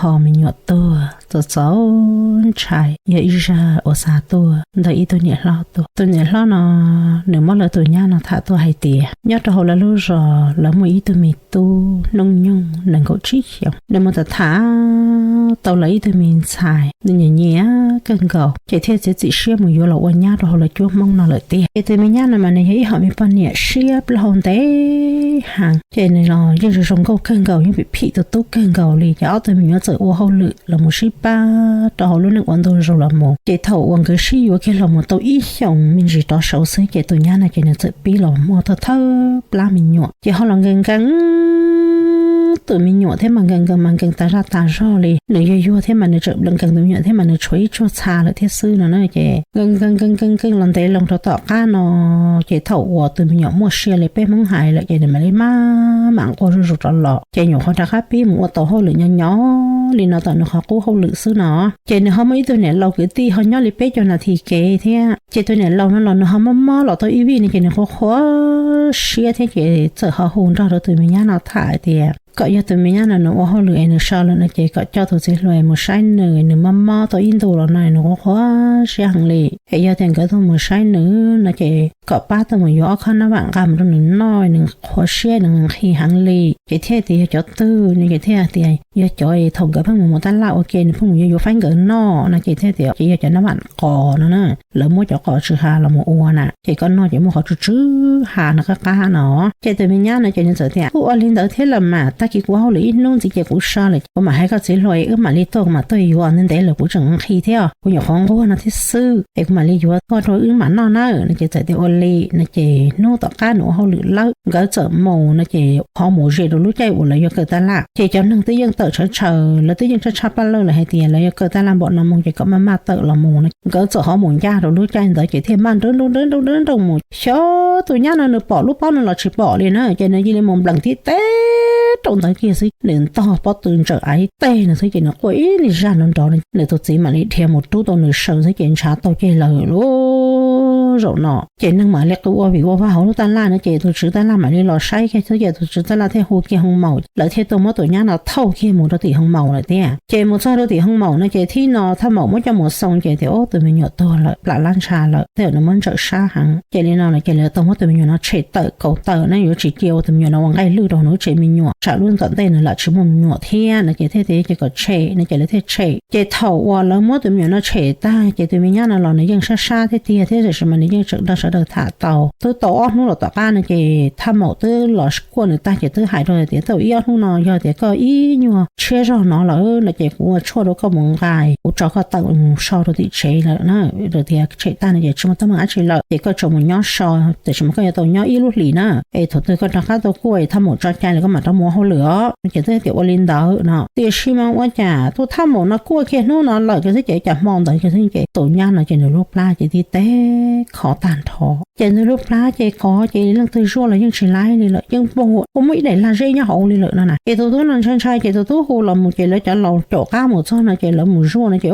ho me nyuam tuag txaus txaus ntshai, yog ib zaj uas xa tuaj ntawm ib tug niam hlob tuaj. Tus niam hlob no nws muab lawv tus nyab no tham tuaj hais tias nyob rau hauv lawv lub zos lawv muaj ib tug me tub hnub nyoog nees nkaum tsib xyoos, nws mus tham tham tau lawv ib tug me ntxhais, nws nyiam nyiam kawg nkaus ces thiaj txiav txim siab mus yuav los ua nyab rau hauv lawv cuab Hmoob no lawm tiag. Ces tus me nyab no mas nws yog ib hom me poj niam siab plaub hau ntev heev, ces nws los yeej zoo zoo nkauj kawg nkaus, yeej phim phim tus tub kawg nkaus li. Ces ob tug me nyuam txawm ua hauj lwm los mus sib pab rau hauv lub neej ua ntu zus los mus. Ces thaum uas nkawd sib yuav kiag los mus tau ib xyoos me ntsis rov saud xwb ces tus nyab no ces nws txawm pib los muaj thawj thawj plab me nyuam. Ces ho los nkees nkees tus me nyuam thiab mas nkees nkees mas nkees tas zaj tas zog li. Nws yuag yuag thiab mas nws tseem nkees tus me nyuam thiab mas nws tshuav ib tsuag txha lawm thiab xwb no na. Ces nkees nkees nkees nkees los ntev loo rau tom qab no, ces thaum uas tus me nyuam muaj sia li peb Hmoob hais lawm ces nws mam li maj mam nquag zuj zus rov los. Ces nyuam qhuav rov qab pib mus ua tau hauj lwm nyob nyob li no tom nws qhov qub hauj lwm xwb no. Ces nws ho muaj ib tug niam laus kwv tij ho nyob li peb caug nas this kev thiab. Ces tus niam laus no los nws ho mob mob los tau ib vij no ces nws qhuav qhuav siab thiab ces txawm ho hu nrog rau tus me nyab no tham hais tias kom yog tus me nyab no nws ua hauj lwm es nws so lawm no ces kom coj tus txiv hluas mus saib nws, nws mob mob tau ib ntus los no nws qhuav qhuav siab heev li. Es yog tias nkawd tuaj mus saib nws no ces kom pab tuaj mus yuav ob khob nab vam nqa mus rau nws noj, nws qhuav siab nws nqhis heev li. Ces thiaj tias yog cov twg no ces thiaj tias yog cov thaum nkawd pheej mus mus tab laj ua ke nws pheej mus yuav yuav faib nkawd noj no ces thiaj tias ces yog cov nab vam qos no na. Lawv muab cov qos tsw ha los mus ua na, ces koj noj ces muaj qhov tsw tsw ha no qab qab no. Ces tus me nyab no ces nws txawm tias kuj ua li ntawd thiab los mas, tag kis kuv ua hauj lwm ib hnub ntxiv ces kuv so lawm, kuv mam hais koj txiv hluas wb mam li tuaj, kuv mam tuaj yuav, ntev ntev lawm kuv tseem nqhis thiab, kuv nyuam qhuav nquag no thiab xwb, es kuv mam li yuav tuaj rau wb mam noj nawb no. Ces txawm tias ua li no ces hnub tom qab nws ua hauj lwm lawm nkawd txawm mus no ces ho mus ze rau lub caij uas lawv yuav kaw tab laj. Ces cov neeg twb yeej tawm tshaw tshaw, lawv twb yeej tshaj tshaj paj lawj lawm hais tias lawv yuav kaw tab laj npaum no mus ces kom maj maj tawm los mus no. Nkawd txawm ho mus ncaj rau lub caij ntawd ces thiaj maj nroog nroog nroog nroog nroog mus, xyov tus nyab no nws pom lub pob no los tsis pom li na, ces nws cia li mus nplees tib teb rau ntawd kiag xwb, nws ntog pob tw ntsawm av ib teg no xwb ces nws quaj ib li zaj nrov nrov, nws tus txiv mam li dhia mus rub tau nws saw xwb ces ntshav tau ceg lawm lauj. Zaum no ces neeg mam li qw ua vim ua vag hauv lub tab laj no ces tus tswv tab laj mam li los saib kiag xwb ces tus tswv tab laj thiaj hu kiag hoo maum, lawv thiaj tuaj muab tus nyab no thauj kiag mus rau tim hoo maum lawm thiab. Ces mus txog rau tim hoo maum no ces thib no thaj maum muab coj mus xoo ces tias ub tus me nyuam tuag lawm, plam lab ntsha lawm, tej zaum nws muab ntsawm sab heev. Ces li no ces lawv tau muab tus me nyuam no tshem tawm kaus taw na, yuav tsis cia ua tus me nyuam no ua nqaij lwj rau nws lub tsev me nyuam, tsam lub tom ntej nws lam tsis muaj me nyuam thiab no ces thiaj tias kom tshem no ces lawv thiaj tshem. Ces thaum uas lawv muab tus me nyuam no tshem tag ces tus me nyab no los nws yeej sab sab thiab tiag thiab, tiam sis mas nws yeej tseem nrog sawv daws tham tau. Twb tau ob hnub los tom qab no ces thaj maum twb los kuaj nws tag ces twb hais rau tias tau ib ob hnub no yog tias koj ib nyuag tshiab zog no lawm no ces kuv ua tshuaj rau koj mus nqaij, kuv tso koj tawm mus so rau tim tsev lawm na. Lawv tias tshem tag no ces tsis muaj teeb meem dab tsi lawm ces koj tsuas mus nyob so, tiam sis mas koj yuav tau nyob ib lub hlis na, es thaum twg koj rov qab tau kuaj thaj maum tso cai lawm koj mam rov mus ua hauj lwm os no ces twb tias ua li ntawd no. Tiam sis mas ua cas tus thaj maum no kuaj kiag hnub no lawm kiag xwb ces cas hmo ntawd kiag xwb ces tus nyab no ces nws lub plab ces tib teg khov tag nrho. Ces nws lub plab ces khov ces leej twg zuaj los yeej tsis laib li lawm, yeej npog ua muaj ib daim lag zeb nyob hauv li lawm no na. Ces tus tub no ntshai ntshai ces tus tub hu los mus ces lawv cov laus caum qab mus txog no ces lawv mus zuaj no ces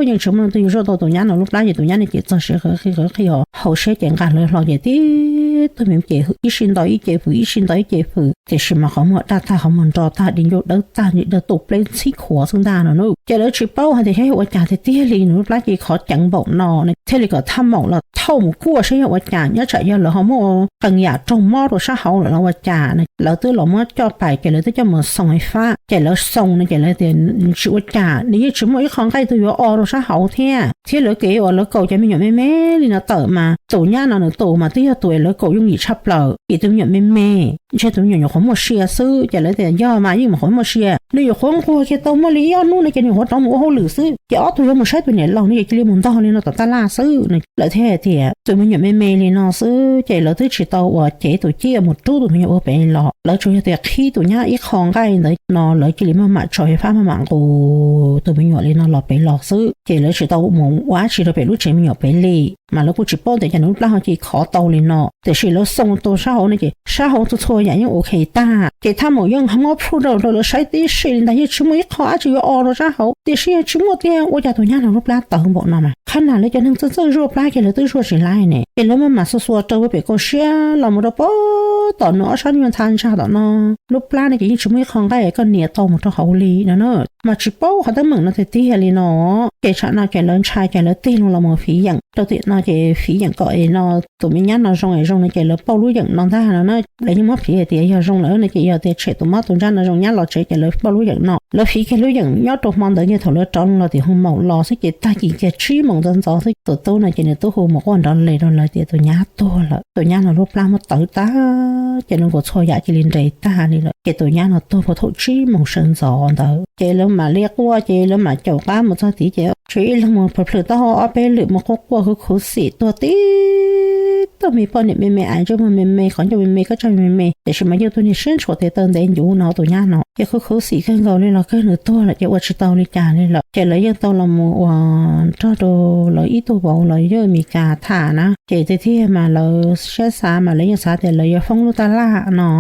yeej tsis muaj leej twg yuav zuaj tau tus nyab no lub plab ces tus nyab no ces txog siav qhwv qhij qhwv qhij os, hauv siab ces nqa hlawv hlo ces tib tug me ces ib sij ntaus ib ce hwm, ib sij ntaus ib ce hwm, tiam sis mas qhov muag daj tag, qhov muag nro tag, di ncauj dawb tag, ntsej dawb tuaj pleb ntxhib khuav xwb ntag no na. Ces lawv tsis paub hais tias xyov yog ua cas tiag tiag li nws lub plab ces khov ceev npaum no na, thiaj li kom thaj maum los thauj mus kuaj saib yog ua cas, nyob tsam yog lawv ho muaj qee yam raug mob rau sab hauv lawm los ua cas no. Lawv twb los muab coj pais ces lawv twb coj mus xoo hais fab, ces lawv xoo no ces lawv tias tsis ua cas, nws yeej tsis muaj ib qho nqaij twg yuav o rau sab hauv thiab. Thiab lawv kev uas lawv kaum cov me nyuam me me li no tawm mas tus nyab no nws tus mas twb yog tus lawv kaum yooj yim tshaj plaws, vim tus me nyuam me me, ntshe tus me nyuam nyuam qhuav muaj sia xwb. Ces lawv tias yog mas yeej nyuam qhuav muaj sia, nws nyuam qhuav nquag kiag tau muaj li ib ob hnub no ces nws nyuam qhuav rov mus ua hauj lwm xwb, ces ob tug yuav mus saib tus niam laus no ces cia li mus ntog li no tom taj laj xwb no. Lawv thiaj tias tus me nyuam me me li no xwb ces lawv twb tsis tau uas cev tus ciaj mus rub tus me nyuam ua pem los, lawv tsuas yog tias qhib tus nyab ib qho nqaij ntawd no lawv cia li maj mam tso fab maj mam nqus tus me nyuam li no los pem los xwb, ces lawv tsis tau mus ua dab tsi rau pem lub tsev me nyuam pem li. Mas lawv kuj tsis paub tias cas nws lub plab ho cia li khov tau li no, tiam sis lawv xoo tau sab hauv no ces sab hauv txhua txhua yam yeej ok tag. Ces thaj maum yeej muab proof rau lawv saib tib si li ntag, yeej tsis muaj ib qho dab tsi yuav o rau sab hauv, tiam sis yeej tsis muaj tiag, ua cas tus nyab no lub plab tawv npaum no mas. Qhov no lawv cov neeg txawj txawj zuaj plab ces lawv twb zuaj tsis laib ne, ces lawv maj mam xuas xuas raws pem kaum siab los mus rau pem Ub, tom nws ob sab nyuag ntha ntsag tom no, lub plab no ces yeej tsis muaj ib qho nqaij koj nias tau mus rau hauv li no na. Mas tsis paub qhov teeb meem no tiag tiag li no. Ces tsam no ces lawv ntshai ces lawv tig loo los mus fiv yeem rau tim no ces fiv yeem kom es no tus me nyab no zoo es zoo no ces lawv pauj lub yeem no ntag no na. Lawv yeej muab fiv hais tias yog zoo lawm no ces yog tias tshem tus mob tus ntsaj no zoo nyab los tsev ces lawv pauj lub yeem no. Lawv fiv kiag lub yeem nyob rau hmo ntawd ces thaum lawv rov los tim hu maum los xwb ces tag kis kiag tsib moos ntxov ntxov xwb tus tub no ces nws tub hu mus quaj nrov leg rau lawv tias tus nyab tuag lawm. Tus nyab no lub plab muab tawv tag ces lawv nkaus txhua yam cia li nres tag li lawm ces tus nyab no tuag puag thaum tsib moos sawv ntxov ntawd ces lawv mam li quaj ces lawv mam caum qab mus txog tid ces tsuas ib leeg mus plhws taub hau ob peb lwm mus quaj quaj khuv khuv xim tuag tib tug me poj niam me me, ais ntsej muag me me, qhov ncauj me me, kab tsag me me, tiam sis mas yeej tuag niag siab ntshua tes taw ntev ncuv no tus nyab no ces khuv khuv xim kawg nkaus li los kawg nws tuag lawm ces ua tsis tau li cas li lawm ces lawv yeej tau los mus ua nrog rau lawv ib tug vauv los yog Mes Kas tham na ces tiag tiag mas lawv siab xav mas lawv yeej xav tias lawv yuav foob lub taj laj no.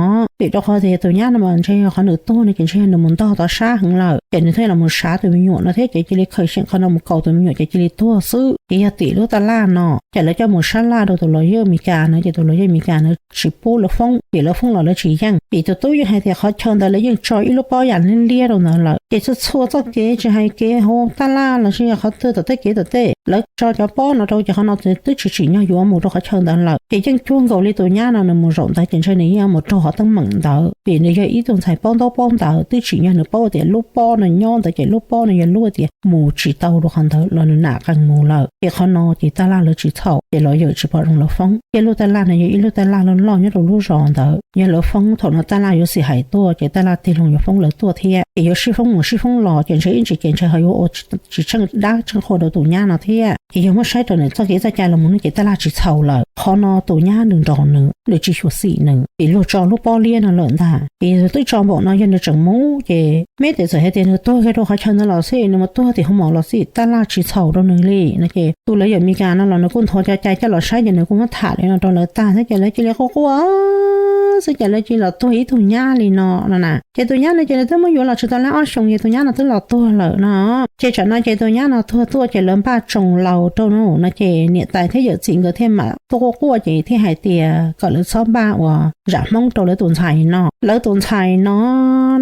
Vim rau qhov tias tus nyab no mas ntshe yog qhov nws tuag no ces ntshe yog nws mus ntog tov sab heev lawm ces nws thiaj los mus sav tus me nyuam no thiab ces cia li khaws xyeem qhov no mus kaus tus me nyuam ces cia li tuag xwb ces yog tim lub taj laj no ces lawv coj mus sab laj rau tus los yog Mes Kas no ces tus los yog Mes Kas no tsis pub lawv foob vim lawv foob los lawv tsis yeej vim tus tub yeej hais tias qhov chaw ntawd lawv yeej tso ib lub pob yam liab liab rau ntawd lawm ces txhua txhua txoj kev tsis hais kev hauv taj laj los sis qhov twg tom tej kev tom tej lawv tso cov pob no rau ces qhov no twb tsis tsim nyog yuav mus rau qhov chaw ntawd lawm ces yeej cuag nkaus li tus nyab no nws mus zaum ntawd ces ntshe nws yeej mus raug qhov teeb meem ntawd vim nws yog ib tug ntxhais paub ntaub paub ntawv twb tsim nyog nws paub tias lub pob no nyob ntawd ces lub pob no yog lub tias mus tsis tau rau qhov ntawd los nws nam qees mus lawm ces qhov no ces taj laj lawv tsis txhaum ces los yawm tsis pom zoo lawv foob ces lub taj laj no yog ib lub taj laj loj loj nyob rau lub zos ntawd yog lawv foob thaum no taj laj yuav xim hais tuaj ces taj laj tig loo yuav foob lawv tuaj thiab ces yuav sib foob mus sib foob los ces ntshe ib ntsis ces ntshe ho yuav ua tsis tsheej dab tsheej qhua rau tus nyab no thiab ces yog muab saib rau nws txoj kev txoj cai los mus no ces taj laj tsis txhaum lawm qhov no tus nyab nws nrog nws nws tsis xyuam xim nws vim luag tso lub pob liab no lawm ntag ces twb tso npaum no yog nws tseem mus ces meb tes txawm hais tias nws tuag kiag rau qhov chaw ntawd los xij nws mus tuag tim hoo maum los xij taj laj tsis txhaum rau nws li no ces tus lawv yawm Mes Kas no los nws kuj nthuav cov cai coj los saib ces nws kuj muab tham li no rau lawv tag thiab ces lawv cia li quaj quaj xwb ces lawv cia li los tuag ib tug nyab li no no na ces tus nyab no ces lawv twb muab yuav los tsis tau lab ob xyoos ces tus nyab no twb los tuag lawm no ces tsam no ces tus nyab no tuag tuaj ces lawv npaj tsoos laus rau no no ces niam tais thiab yawm txiv nkawd thiaj mam tuaj quaj quaj ces thiaj hais tias kom lawv txhob npaj uas zam Hmoob rau lawv tus ntxhais no lawv tus ntxhais no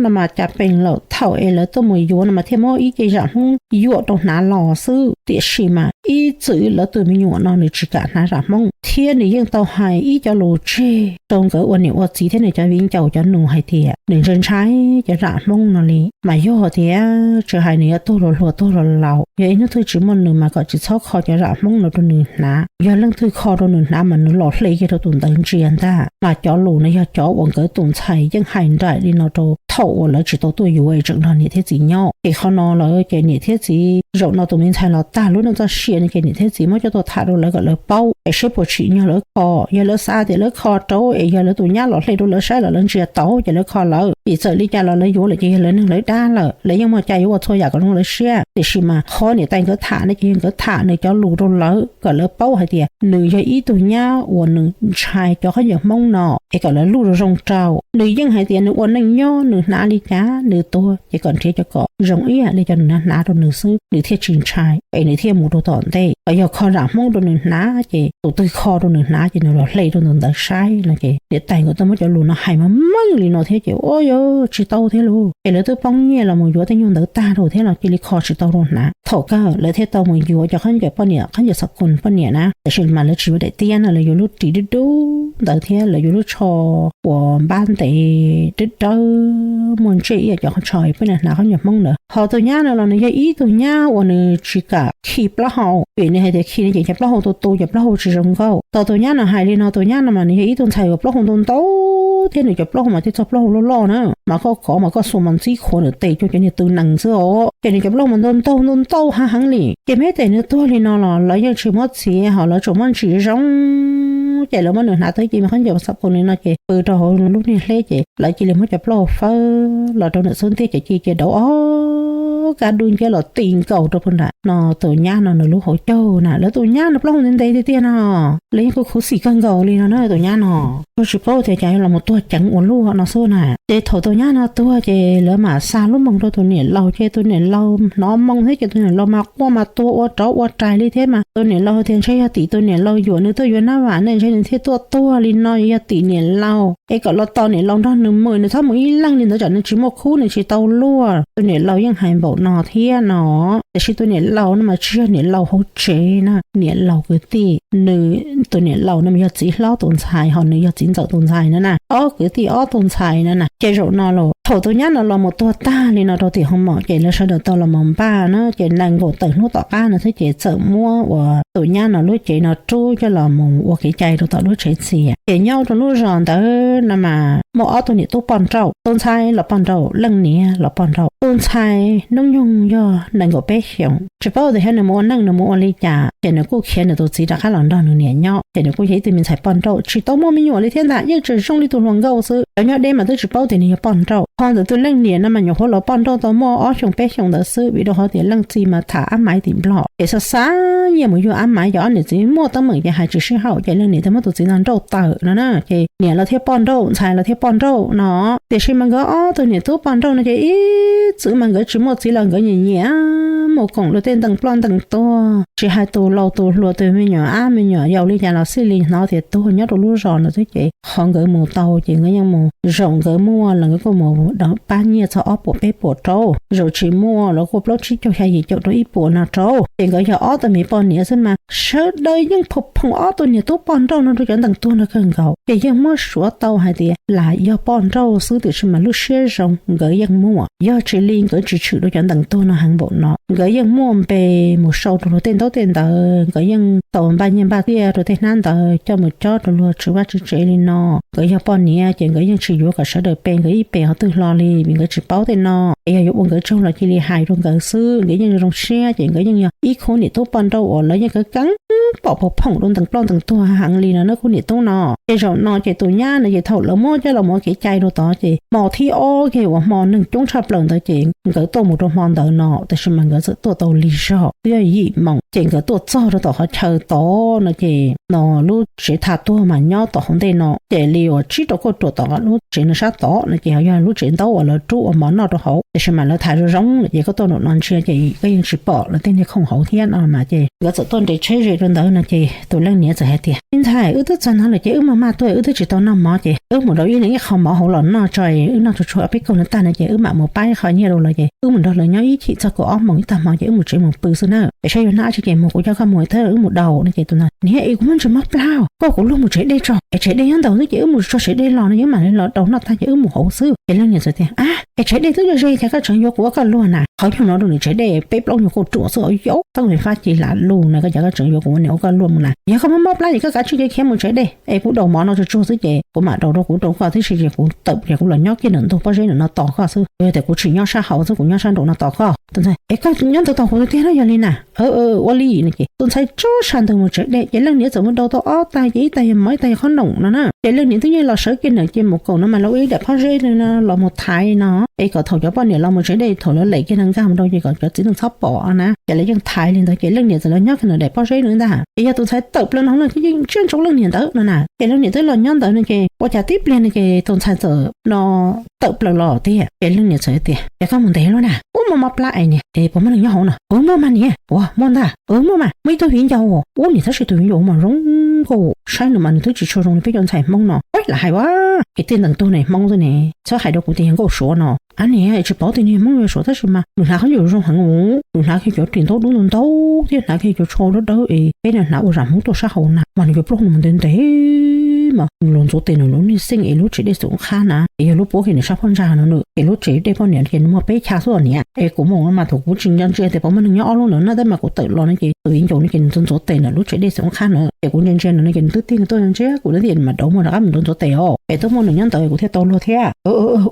no mas cas pees lawm thaum es lawv tuaj mus yuav no mas thiaj muab ib ce zam Hmoob yuam rau hnav los xwb tiam sis mas ib txwm lawv tus me nyuam no nws tsis kam hnav zam Hmoob thiab nws yeej tau hais ib co lus tseg rau nkawd ua niam ua txiv thiab nws cov viv ncaus cov nus hais tias nws ntshai ntshai cov zam Hmoob no li mas yog tias tsis hais nws yuav tuag los hluas tuag los laus yog ib hnub twg tsis muaj nws mas kom tsis txhob kho cov zam Hmoob no rau nws hnav yog leej twg kho rau nws hnav mas nws los hle kiag rau tus ntawd ntsia ntag mas cov lus no yog cov uas nkawd tus ntxhais yeej hais nraim li no rau thaum uas lawv tsis tau tuaj yuav tseem nrog niam thiab txiv nyob ces qhov no lawm ces niam thiab txiv zaum no tus me ntxhais los tag lub neej txoj sia no ces niam thiab txiv muab coj tuaj tham rau lawv kom lawv paub es seb puas tsim nyog lawv kho yog lawv xav tias lawv kho rau es yog lawv tus nyab los hle rau lawv saib los lawv ntsia tau ces lawv kho lawv vim txawm li cas los lawv yuav lawm ces yog lawv neeg lawv dab lawm lawv yeej muaj cai yuav ua txhua yam kom zoo lawv siab tiam sis mas qhov niam tais nkawd tham no ces yog nkawd tham nws cov lus rau lawv kom lawv paub hais tias nws yog ib tug nyab uas nws ntshai cov khaub ncaws Hmoob no es kom lawv luj zoo zoo rau nws yeej hais tias nws ua neej nyob nws hnav li cas nws tuag ces kom nrhiav cov kom zoo ib yam li cov nws hnav hnav rau nws xwb nws thiaj tsis ntshai es nws thiaj mus rau tom ntej. Yog kho zam Hmoob rau nws hnav ces tus twg kho rau nws hnav ces nws los hle rau tus ntawd saib no ces niam tais nkawd tuaj muab cov lus no hais meej meej li no thiab ces ua yog tsis tau thiab lauj ces lawv twb poob nyiaj los mus yuav tej nyuag ntawd tag rau thiab los cia li kho tsis tau rau hnav. Thaum kawg lawv thiaj tau mus yuav cov khaub ncaws poj niam, khaub ncaws xov khoom poj niam na, tiam sis mas lawv tsis yuav daim tiab na, lawv yuav lub ris dub dub ntawd thiab lawv yuav lub tsho uas npab ntev dawb dawb muaj ntsej ib yam cov tsho poj niam hnav khaub ncaws Hmoob ntawd. Ho tus nyab no los nws yog ib tug nyab uas nws tsis kam khi plaub hau, vim nws hais tias khi no ces cov plaub hau tu tu cov plaub hau tsis zoo nkauj. Tau tus nyab no hais li no, tus nyab no mas nws yog ib tug ntxhais uas plaub hau ntau ntau thiab nws cov plaub hau mas thiaj txog plaub hau loj loj na, mas koj kov mas koj xuas mas ntxib khuav nws tes cuag cov niag tw nees xwb os. Ces nws cov plaub hau mas ntau ntau ntau ntau heev heev li. Ces meb tes nws tuag li no los lawv yeej tsis muab txiav, ho lawv tsuas muab ntsis zoo, ces lawv muab nws hnav tau ib ce me khaub ncaws xov khoom li no ces pw rau hauv lub niag hleb ces lawv cia li muab cov plaub hau fawb los rau nram xub ntiag ces cia li cia dauv os. lub kav du nciab los ti nkaus rau puag nram no tus nyab no nws lub hauv caug na. Lawv tus nyab no plaub hau ntev ntev tiag tiag no, lawv yeej khuv xim kawg nkaus li no na tus nyab no. Kuj tsis paub tias cas yuav los mus tuag ceev ua luaj no xwb na. Ces thaum tus nyab no tuag ces lawv mam xa lub moo rau tus niam laus, ces tus niam laus hnov moo thiab ces tus niam laus mas quaj mas tuag ua rauv ua rais li thiab mas tus niam laus tias ntshe yog tim tus niam laus yuam nws tuaj yuav nab vam ne ntshe nws thiaj tuaj tuag li no, yog tim niam laus es kom los tos niam laus nrog nws mus, nws txhob mus ib leeg li ntawd tsam nws tsis muaj khub nws tsis tau luaj. Tus niam laus yeej hais npaum no thiab no. Tiam sis tus niam laus no mas tsis yog niam laus hauv tsev na, niam laus kwv tij, nws, tus niam laus no mas yog txiv hlob tus ntxhais ho nws yog txiv ntxawm tus ntxhais no na, ob kwv tij ob tus ntxhais no na. Ces zaum no los thaum tus nyab no los mus tuag tag li no rau tim hoo mom ces lawv sawv daws tau los mus npaj na, ces nees nkaum tawm hnub tom qab no thiab ces txawm muab uas tus nyab no lub cev no rub coj los mus ua kev cai rau tom lub tsev txias. Ces nyob rau lub zos ntawd no mas muaj ob tug niam tub poj nrauj, tus ntxhais los poj nrauj, leej niam los poj nrauj. Tus ntxhais hnub nyoog yog nees nkaum peb xyoos, tsis paub tias xyov nws mus ua neej nws mus ua li cas, ces nws kuj khiav nws tus txiv rov qab los nrog nws niam nyob. Ces nws kuj yog ib tug me ntxhais poj nrauj tsis tau muaj me nyuam li thiab ntag, yeej tseem zoo li tus hluas nkauj xwb. Cov nyob deb mas twb tsis paub tias nws yog poj nrauj. Ho ntawm tus leej niam no mas nyuam qhuav los poj nrauj tau muaj ob xyoos peb xyoos ntawd xwb, vim rau qhov tias leej txiv mas tham ab maiv tim Nplog, ces xav xav nyiaj mus yuav ab maiv, ces ob niam txiv muaj teeb meem ces hais tsis sib haum, ces leej niam thiaj muab tus txiv no nrauj tawm no na. Ces niam los thiaj poj nrauj, ntxhais los thiaj poj nrauj no. Tiam sis mas nkawd ob tug niam tub poj nrauj no ces ib txwm mas nkawd tsis muaj txiv los nkawd nyiam nyiam mus koom luag tej ntees ploj ntees tuag, tsis hais tus laus tus hluas, tus me nyuam ab me nyuam yaus li cas los xij li hnov tias tuag nyob rau lub zos no xwb ces qhov nkawd mus tau ces nkawd yeej mus, zaum nkawd muaj los nkawd kuj mus pab nyiaj txog ob puas peb puas rau, zaum tsis muaj los kuj plaub tsib caug xya yim caum rau ib puas no rau. Ces nkawd yog ob tug me poj niam xwb mas sawv daws yeej phoom phoom ob tug niam tub poj nrauj no rau cov ntees tuag no kawg nkaus, ces yeej muab suav tau hais tias lam yog poj nrauj xwb tiam sis mas lub siab zoo nkawd yeej muaj, yog tsis li nkawd tsis tshwm rau cov ntees tuag no heev npaum no. Nkawd yeej muaj npe mus sau rau luag tej ntaub tej ntawv, nkawd yeej tau npaj nyiaj npaj txiaj rau tej hnab ntawv coj mus cob rau luag tswv vaj tswv tsev li no. Nkawd yog poj niam ces nkawd yeej tsis yuav kom sawv daws pe nkawd ib pe qhov twg hlo li vim nkawd tsis paub tej no. Es yog yuav ua nkawd tsaug los cia li hais rau nkawd xwb, nkawd yeej zoo siab ces nkawd yeej yog ib khub niam tub poj nrauj uas lawv yeej keev keev pom phoom phoom rau ntees ploj ntees tuag heev li no na khub niam tub no. Ces zaum no ces tus nyab no ces thaum lawv muab coj los mus ua kev cai rau tod ces hmo thib ob kiag uas hmo neeg coob tshaj plaws ntawd ces nkawd tuaj mus rau hmo ntawd no, tab sis mas nkawd txawm tuaj tau lig zog twb yog yim moos ces nkawd tuaj txog rau tom qhov chaw tod no ces no lub tsev tham tuag mas nyob tom hauv ntej no, ces li uas tsib rau kauj ruam tom lub tsev no sab tod no ces ho yog lub tsev ntaub uas lawv rub ua mov noj rau hauv, tiam sis mas lawv tham zoo zoo no ces koj tuaj nraum no ntsia ces koj yeej tsis pom lawv tej niag khoom hauv thiab no mas ces nkawd txawm tuaj nres tsheb ze rau ntawd no ces tus leej niam txawm hais tias, Me ntxhais, wb twb txog no lawm ces wb maj maj tuaj, wb twb tsis tau noj mov ces wb mus rau ib leeg ib qho mov hauv los noj tso, wb noj tsuag tsuag ob peb kaug no tag no ces wb mam mus pab ib qho nyiaj rau lawv ces wb mus nrog lawv nyob ib chim txog kaum ob moos ib tag hmo ces wb mus tsev mus pw xwb na. Es saib yuav hnab tsi ces mus kuv coj koj mus thiab wb mus daus no ces tus no, Niam, es kuv muaj ntsis mob plab, koj kuv luag mus tsev dej tso, es tsev dej nyob ntawd xwb ces wb mus tso tsev dej los no ces wb mam li los daus noj tag ces wb mus hauv xwb. Ces leej niam txawm tias, Ab, es tsev dej twb ze ze cas koj tseem yuav kuv ua koj luag na? Qhov nyuag no rau nws tsev dej peb plaub nyuag kauj ruam xwb os, yau tau me fab ci lam lug na, koj cas koj tseem yuav kuv ua niam ua koj luag mus na? Yog koj mob mob plab ces koj kav tsij khiav mus tsev dej es kuv daus mov no tsuag tsuag xwb ces kuv mam daus rau kuv rau koj tib si ces kuv tawm ces kuv los nyob kiag ntawm ntug pob zeb ntawm no tos koj xwb. Yog tias kuv tsis nyob sab hauv xwb, kuv nyob sab nraum no tos koj. Tus ntxhais, Es koj nyob ntawd tos kuv tiag na? Yog li na, ua li no ces tus ntxhais tso sab ntawd mus tsev dej ces leej niam txawm mus daus tau ob tag ces ib tag yog mov ib tag yog qhob noom no na. Ces leej niam twb yeej los sawv kiag ntawm ces mus koom no mas lawv ua ib daim pob zeb no los mus thaiv no es kom thaum cov poj niam los mus tsev dej thaum lawv lem kiag no nkag mus rau ces kom cov txiv neej txhob pom na. Ces lawv yeej thaiv li ntawd ces leej niam txawm los nyob kiag ntawm daim pob zeb no ntag. Es yog tus ntxhais tawm plaws no los yeej ntsiab ntsoov leej niam ntawd no na. Ces leej niam twb los nyob ntawd no ces ua cas tib pliag no ces tus ntxhais txawm no tawm plaws los tiag. Ces leej niam txawm tias, Ces koj mus ntev luaj na, ua mob mob plab es niam, es puas muaj neeg nyob hauv no? Ua muaj mas niam. Ua muaj ntag. Ua muaj mas muaj ib tug viv ncaus, ua niam tab sis tus viv ncaus mas zoo nkauj, saib nws mas nws twb tsis tshua zoo li peb cov ntxhais Hmoob no. Ua lam hais ua, es tej ntawm ntug ne Hmoob xwb ne, txhob hais rau kuv tias yog nkauj Suav no. Ab niam, tsis paub tias nws Hmoob yog Suav tab sis mas nws hnav khaub ncaws zoo heev os, nws hnav kiag cov ris ntaub dub ntau ntau thiab hnav kiag cov tsho dawb dawb es peb no hnav ua zam Hmoob tuaj sab hauv na mas nws cov plaub hau no mas ntev ntev mas nws los ntxuav tes nws lub niag xeej es lub tsev dej xwm qab na es yog lub puab kiag nws sab phab ntsa no na es lub tsev dej poj niam ces nws muaj peb chav xwb niam. Es kuv mus mas thaum kuv tsis nco ntsia tias puas muaj neeg nyob ob lub ntawd na tab mas kuv tawm los no ces tus viv ncaus no ces nws ntxuav ntxuav tes ntawm lub tsev dej xwm qab na. Ces kuv ntsia ntsia nws no ces nws twb tig nws tuaj ntsia kuv thiab ces nws mam rov muag rov qab mus ntxuav ntxuav tes os. Es twb muaj nws nyob ntawd kuv thiaj tau luag thiab.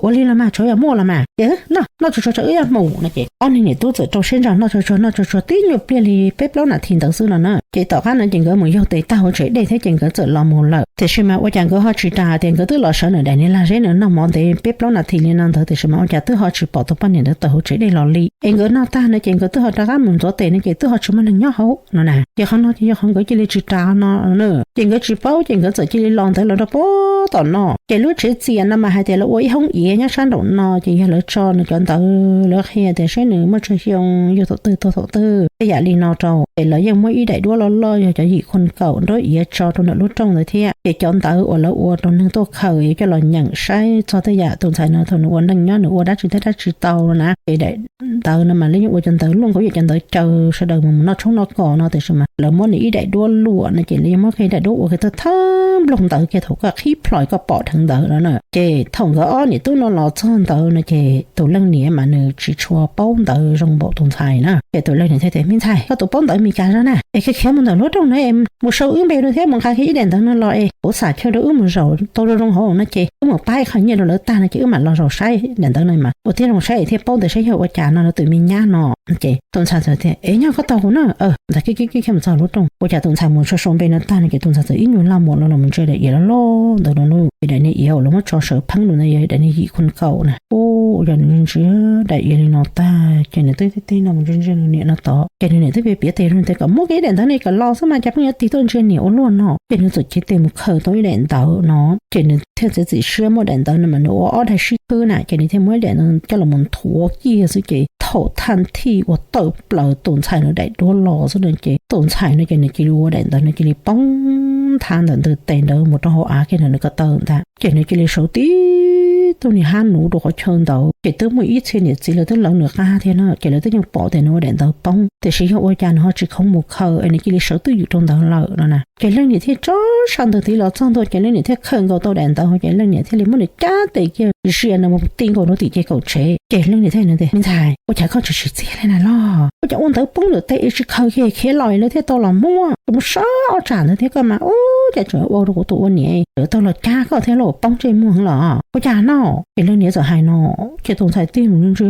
Ua li los mas tsov yog muaj los mas ces noj tsuag tsuag tso wb yuav mus no ces ob niag niam tub txawm rau siab ntso noj tsuag tsuag noj tsuag tsuag tib nyuag pliag li peb plaub nas this ntawd xwb no na. Ces tom qab no ces nkawd mus yaug tes tag hauv tsev dej thiab ces nkawd txawm los mus lawm. Tiam sis mas ua cas nkawd ho tsis ras tias nkawd twb los sawv nws daim niag lag zeb nws noj mov ntev peb plaub nas this li no ntawd tiam sis mas ua cas twb ho tsis pom tus poj niam ntawd tawm hauv tsev dej los li. Es nkawd noj tag no ces nkawd twb ho rov qab mus ntxuav tes no ces twb ho tsis muaj neeg nyob hauv no na. Ces qhov no ces yog qhov nkawd cia li tsis ras no na. Ces nkawd tsis paub ces nkawd txawm cia li los ntawd los rau pem tom no. Ces lub tsev txias no mas hais tias lawv ua ib hoob iav nyob sab nraum no ces yog lawv tso nws cov ntawv, lawv qhia tias saib nws muaj tsawg xyoo yug thaum twg tuag thaum twg tej yam li no rau. Ces lawv yeej muab ib daim duab loj loj yog cov yim khon kaum nruab iav tso rau ntawm lub rooj ntawd thiab. Ces cov ntawv uas lawv ua rau neeg tuaj khaws coj los nyeem saib txog tej yam tus ntxhais no thaum nws ua neej nyob nws ua dab tsi thiab dab tsi tau no na. Ces daim ntawv no mas lawv yeej ua cov ntawv luaj nkaus yam cov ntawv caw sawv daws mus noj tshoob noj kos no tiam sis mas lawv muab nws ib daim duab luam no ces lawv yeej muab kiag daim duab ua kiag thawj thawj nplooj ntawv kiag thaum koj qhib plhos koj pom dheev ntawv no na. Ces thaum nkawd ob niam tub no los txog ntawd no ces tus leej niam mas nws tsis tshua paub ntawv zoo npaum tus ntxhais na. Ces tus leej niam thiaj tias, Me ntxhais, koj tus paub ntawv Meskas zog na, es khiav khiav mus ntawm lub rooj no es mus sau wb npe rau thiab mus nqa kiag ib daim ntawv no los es kuv xam chaw rau wb mus zaum tau zoo zoo hauv no ces wb mus pab ib qho nyiaj rau lawv tag no ces wb mam los zaum saib daim ntawv no mas ua tib zoo saib es thiaj paub ntawd saib yog ua cas no lawv tus me nyab no. Ces tus ntxhais txawm tias, Es nyob koj tau kuv na. Txawm kiag kiag kiag mus txog lub rooj, ua cas tus ntxhais mus sau sau npe no tag no ces tus ntxhais txawm ib nyuag laj muag los los mus ntsia daim iav loj loj ntawd no lauj. Ces daim niag iav uas lawv muab tso sawv pheeb rau ntawd yog daim niag yim khon kaum na. Ua cas nws ntsia daim iav li no tag ces nws twb tig tig no mus ntsia ntsia nws niam no tod ces nws niam twb piav piav tes rau nws tias kom muab kiag ib daim ntawv no kom los xwb mas cas pheej yuav tig tuaj ntsia niam ua luaj no. Ces nws txawm cev tes mus khaws tau ib daim ntawv no ces nws thiaj txiav txim siab muab daim ntawv no mas nws ua ob daim sib khwb na ces nws thiaj muab ib daim ntawv coj los mus nthuav kiag xwb ces thaum thaj thij uas tawm plaws tus ntxhais no daim duab los xwb no ces tus ntxhais no ces nws cia li ua daim ntawv no cia li poob nthav ntawm ntws tes ntawd mus rau hauv av kiag ntawm nws ko taw ntag. Ces nws cia li sawv tib tug niag hab nuv rau qhov chaw ntawd ces twb muaj ib txhia niam txiv lawv twb lawv nws qab thiab na ces lawv twb yeej pom tias nws ua daim ntawv poob tiam sis yog ua cas nws ho tsis khoov mus khaws es nws cia li sawv twj ywm rau ntawd lawm no na. Ces leej niam thiaj tso sab ntawd tiv los txog ntua ces leej niam thiaj khaws nkaus tau daim ntawv ces leej niam thiaj li muab nws cab tes kiag zia nws mus ti nkaus rau tim ces kaum tsev. Ces leej niam thiaj tias, Me ntxhais, ua cas koj tsis txiav li na los? Ua cas ua ntawv poob ntawm tes es tsis khaws kiag khiav los lawv thiaj tau los muab? Kuv mus sab ob tsam ntawd thiab koj mas ua cas tseem ua rau kuv tus ua niam tseem tau los cab koj thiab los poob ntsej muag los? Ua cas no? Ces leej niam txawm hais no ces tus ntxhais tig mus ntsia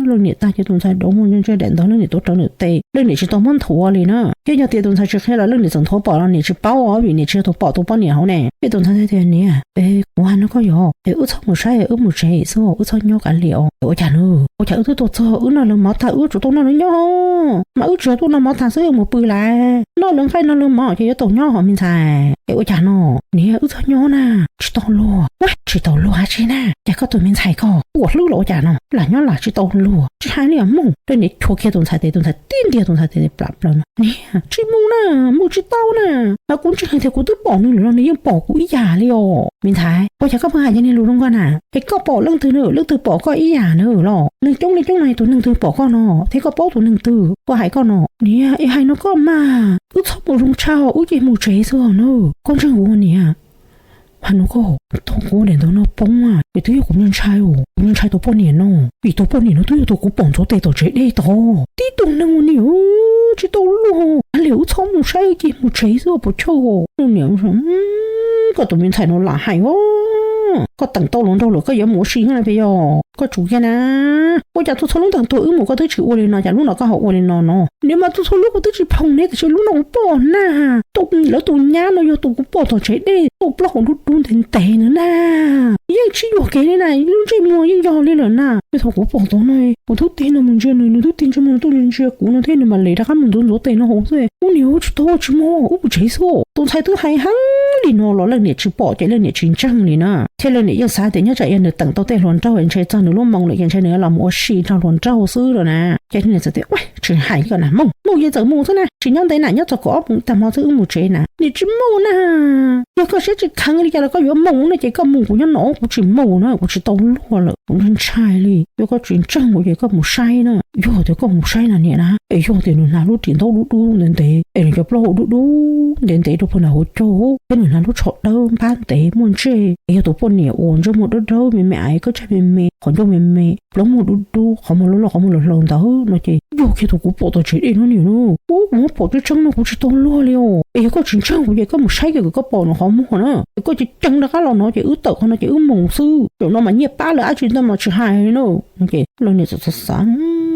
leej niam tag ces tus ntxhais rov mus ntsia daim ntawv leej niam tuav rawv nws tes, leej niam tsis tau muab nthuav li na. Thiab yog tias tus ntxhais tsis qhia los leej niam txawm nthuav pom los niam tsis paub os vim niam tsis yog tus pom tus poj niam hauv ne. Ces tus ntxhais thiaj tias, Niam, kuv hais no koj yog es wb txhob mus saib, wb mus tsev xwb, wb txhob nyob kav liam os. Ua cas na? Ua cas wb twb tuaj txog wb noj lawv mov tag wb tsum tuaj noj lawv nyob mas wb tsis yog tuaj noj mov tag xwb wb mus pw lawm. Noj lawv nqaij noj lawv mov ces yuav tau nyob hos me ntxhais. Es ua cas no? Niam, wb txhob nyob na, tsis tau luag. Tsis tau luag dab tsi na? Cas koj tus me ntxhais koj ua hlwb los ua cas no? Lam nyob lam tsis tau luag, tsis hais li os mus. Leej niam chua kiag tus ntxhais tes, tus ntxhais tib ntiag tus ntxhais tes plam plaws no. Niam, tsis mus na, mus tsis tau na. Mas kuv ntseeg hais tias kuv twb pom nws lawm los nws yeej pom kuv ib yam li os me ntxhais. Ua cas koj pheej hais cov niag lus zoo nkauj na? Es koj pom leej twg na, leej twg pom koj ib yam na los? Neeg coob li coob no tus neeg twg pom koj no? Thiab koj paub tus neeg twg? Koj hais koj no. Niam, es hais no koj mas, wb txhob mus zoo tshaj, wb cia mus tsev xwb na. Koj ntseeg kuv niam. Hais no koj, thaum kuv ua daim ntawv no poob es twb yog kuv ntshai, kuv ntshai tus poj niam no, vim tus poj niam no twb yog tus kuv pom ntxuav tes tom tsev dej tod. Tib tug neeg ua niam, tsis tau luag, kav liam wb txhob mus saib, wb cia mus tsev xwb puas chawj. Niam, koj tus me ntxhais no lam hais os, koj teem tau hluas nraug lawm koj yuav mus ua si thiab na yog? Koj tsum kiag na. Ua cas txhua txhua lub ntees tuag wb mus koj twb tsis ua li no, cas lub no koj ho ua li no no? Niam, mas txhua txhua lub kuv twb tsis phoom ne, tiam sis lub no kuv pom na. Lawv tus nyab no yog tus kuv pom tom tsev dej tau plaub hau dub dub ntev ntev na na. Yeej tsis yuam kev li na, lub ntsej muag yeej yog li lawm na. Thaum kuv pom tod no, kuv twb tig no mus ntsia nws, nws twb tig ntsej muag tuaj ntsia kuv no thiab nws mam li rov qab mus ntxuav ntxuav tes no hauv xwb. Ub niam, tsis tau, tsis mus, wb mus tsev xwb. Tus ntxhais twb hais heev li no los leej niam tsis pom ces leej niam tsis ntseeg li na. Thiab leej niam yeej xav tias nyob tsam yog nws teem tau tej hluas nraug ntshe txog nws lub moo lawm ces ntshe nws los mus ua si nrog hluas nraug xwb lawm na. Ces leej niam txawm tias, Ua, tsis hais koj na, mus, mus ces txawm mus xwb na, tsis nyob ntev na, nyob txog kaum ob moos tag hmo xwb wb mus tsev na. Niam, tsis mus na. Yog koj siab tsis kheev li cas los koj yuav mus no ces koj mus, kuv nyob no kuv tsis mus na, kuv tsis tau luag lawm, kuv ntshai ntshai li. Yog koj tsis ntseeg kuv ces koj mus saib na. Yog tias koj mus saib na niam na, es yog tias nws hnav lub ris ntaub dub dub ntev ntev es nws cov plaub hau dub dub ntev ntev rau puag nram hauv caug thiab nws hnav lub tsho dawb npab ntev muaj ntsej es yog tus poj niam uas ntsej muag dawb dawb me me, ais koj tshaj me me, qhov ncauj me me, plaub muag dub dub, qhov muag loj loj, qhov muag hlob hlob ntawd no ces yog kiag tus kuv pom tom tsev dej no niam no. Ub, kuv muab pom tseeb tseeb no kuv tsis tau luag li os. Es yog koj tsis ntseeg kuv ces koj mus saib kiag kom koj pom nws qhov muag na, es koj ceev ceev rov qab los no ces wb tawm qhov no ces wb mus xwb. Zaum no mas nyiaj pab lawm dab tsi ntawd mas tsis hais li na. No ces leej niam txawm xav xav,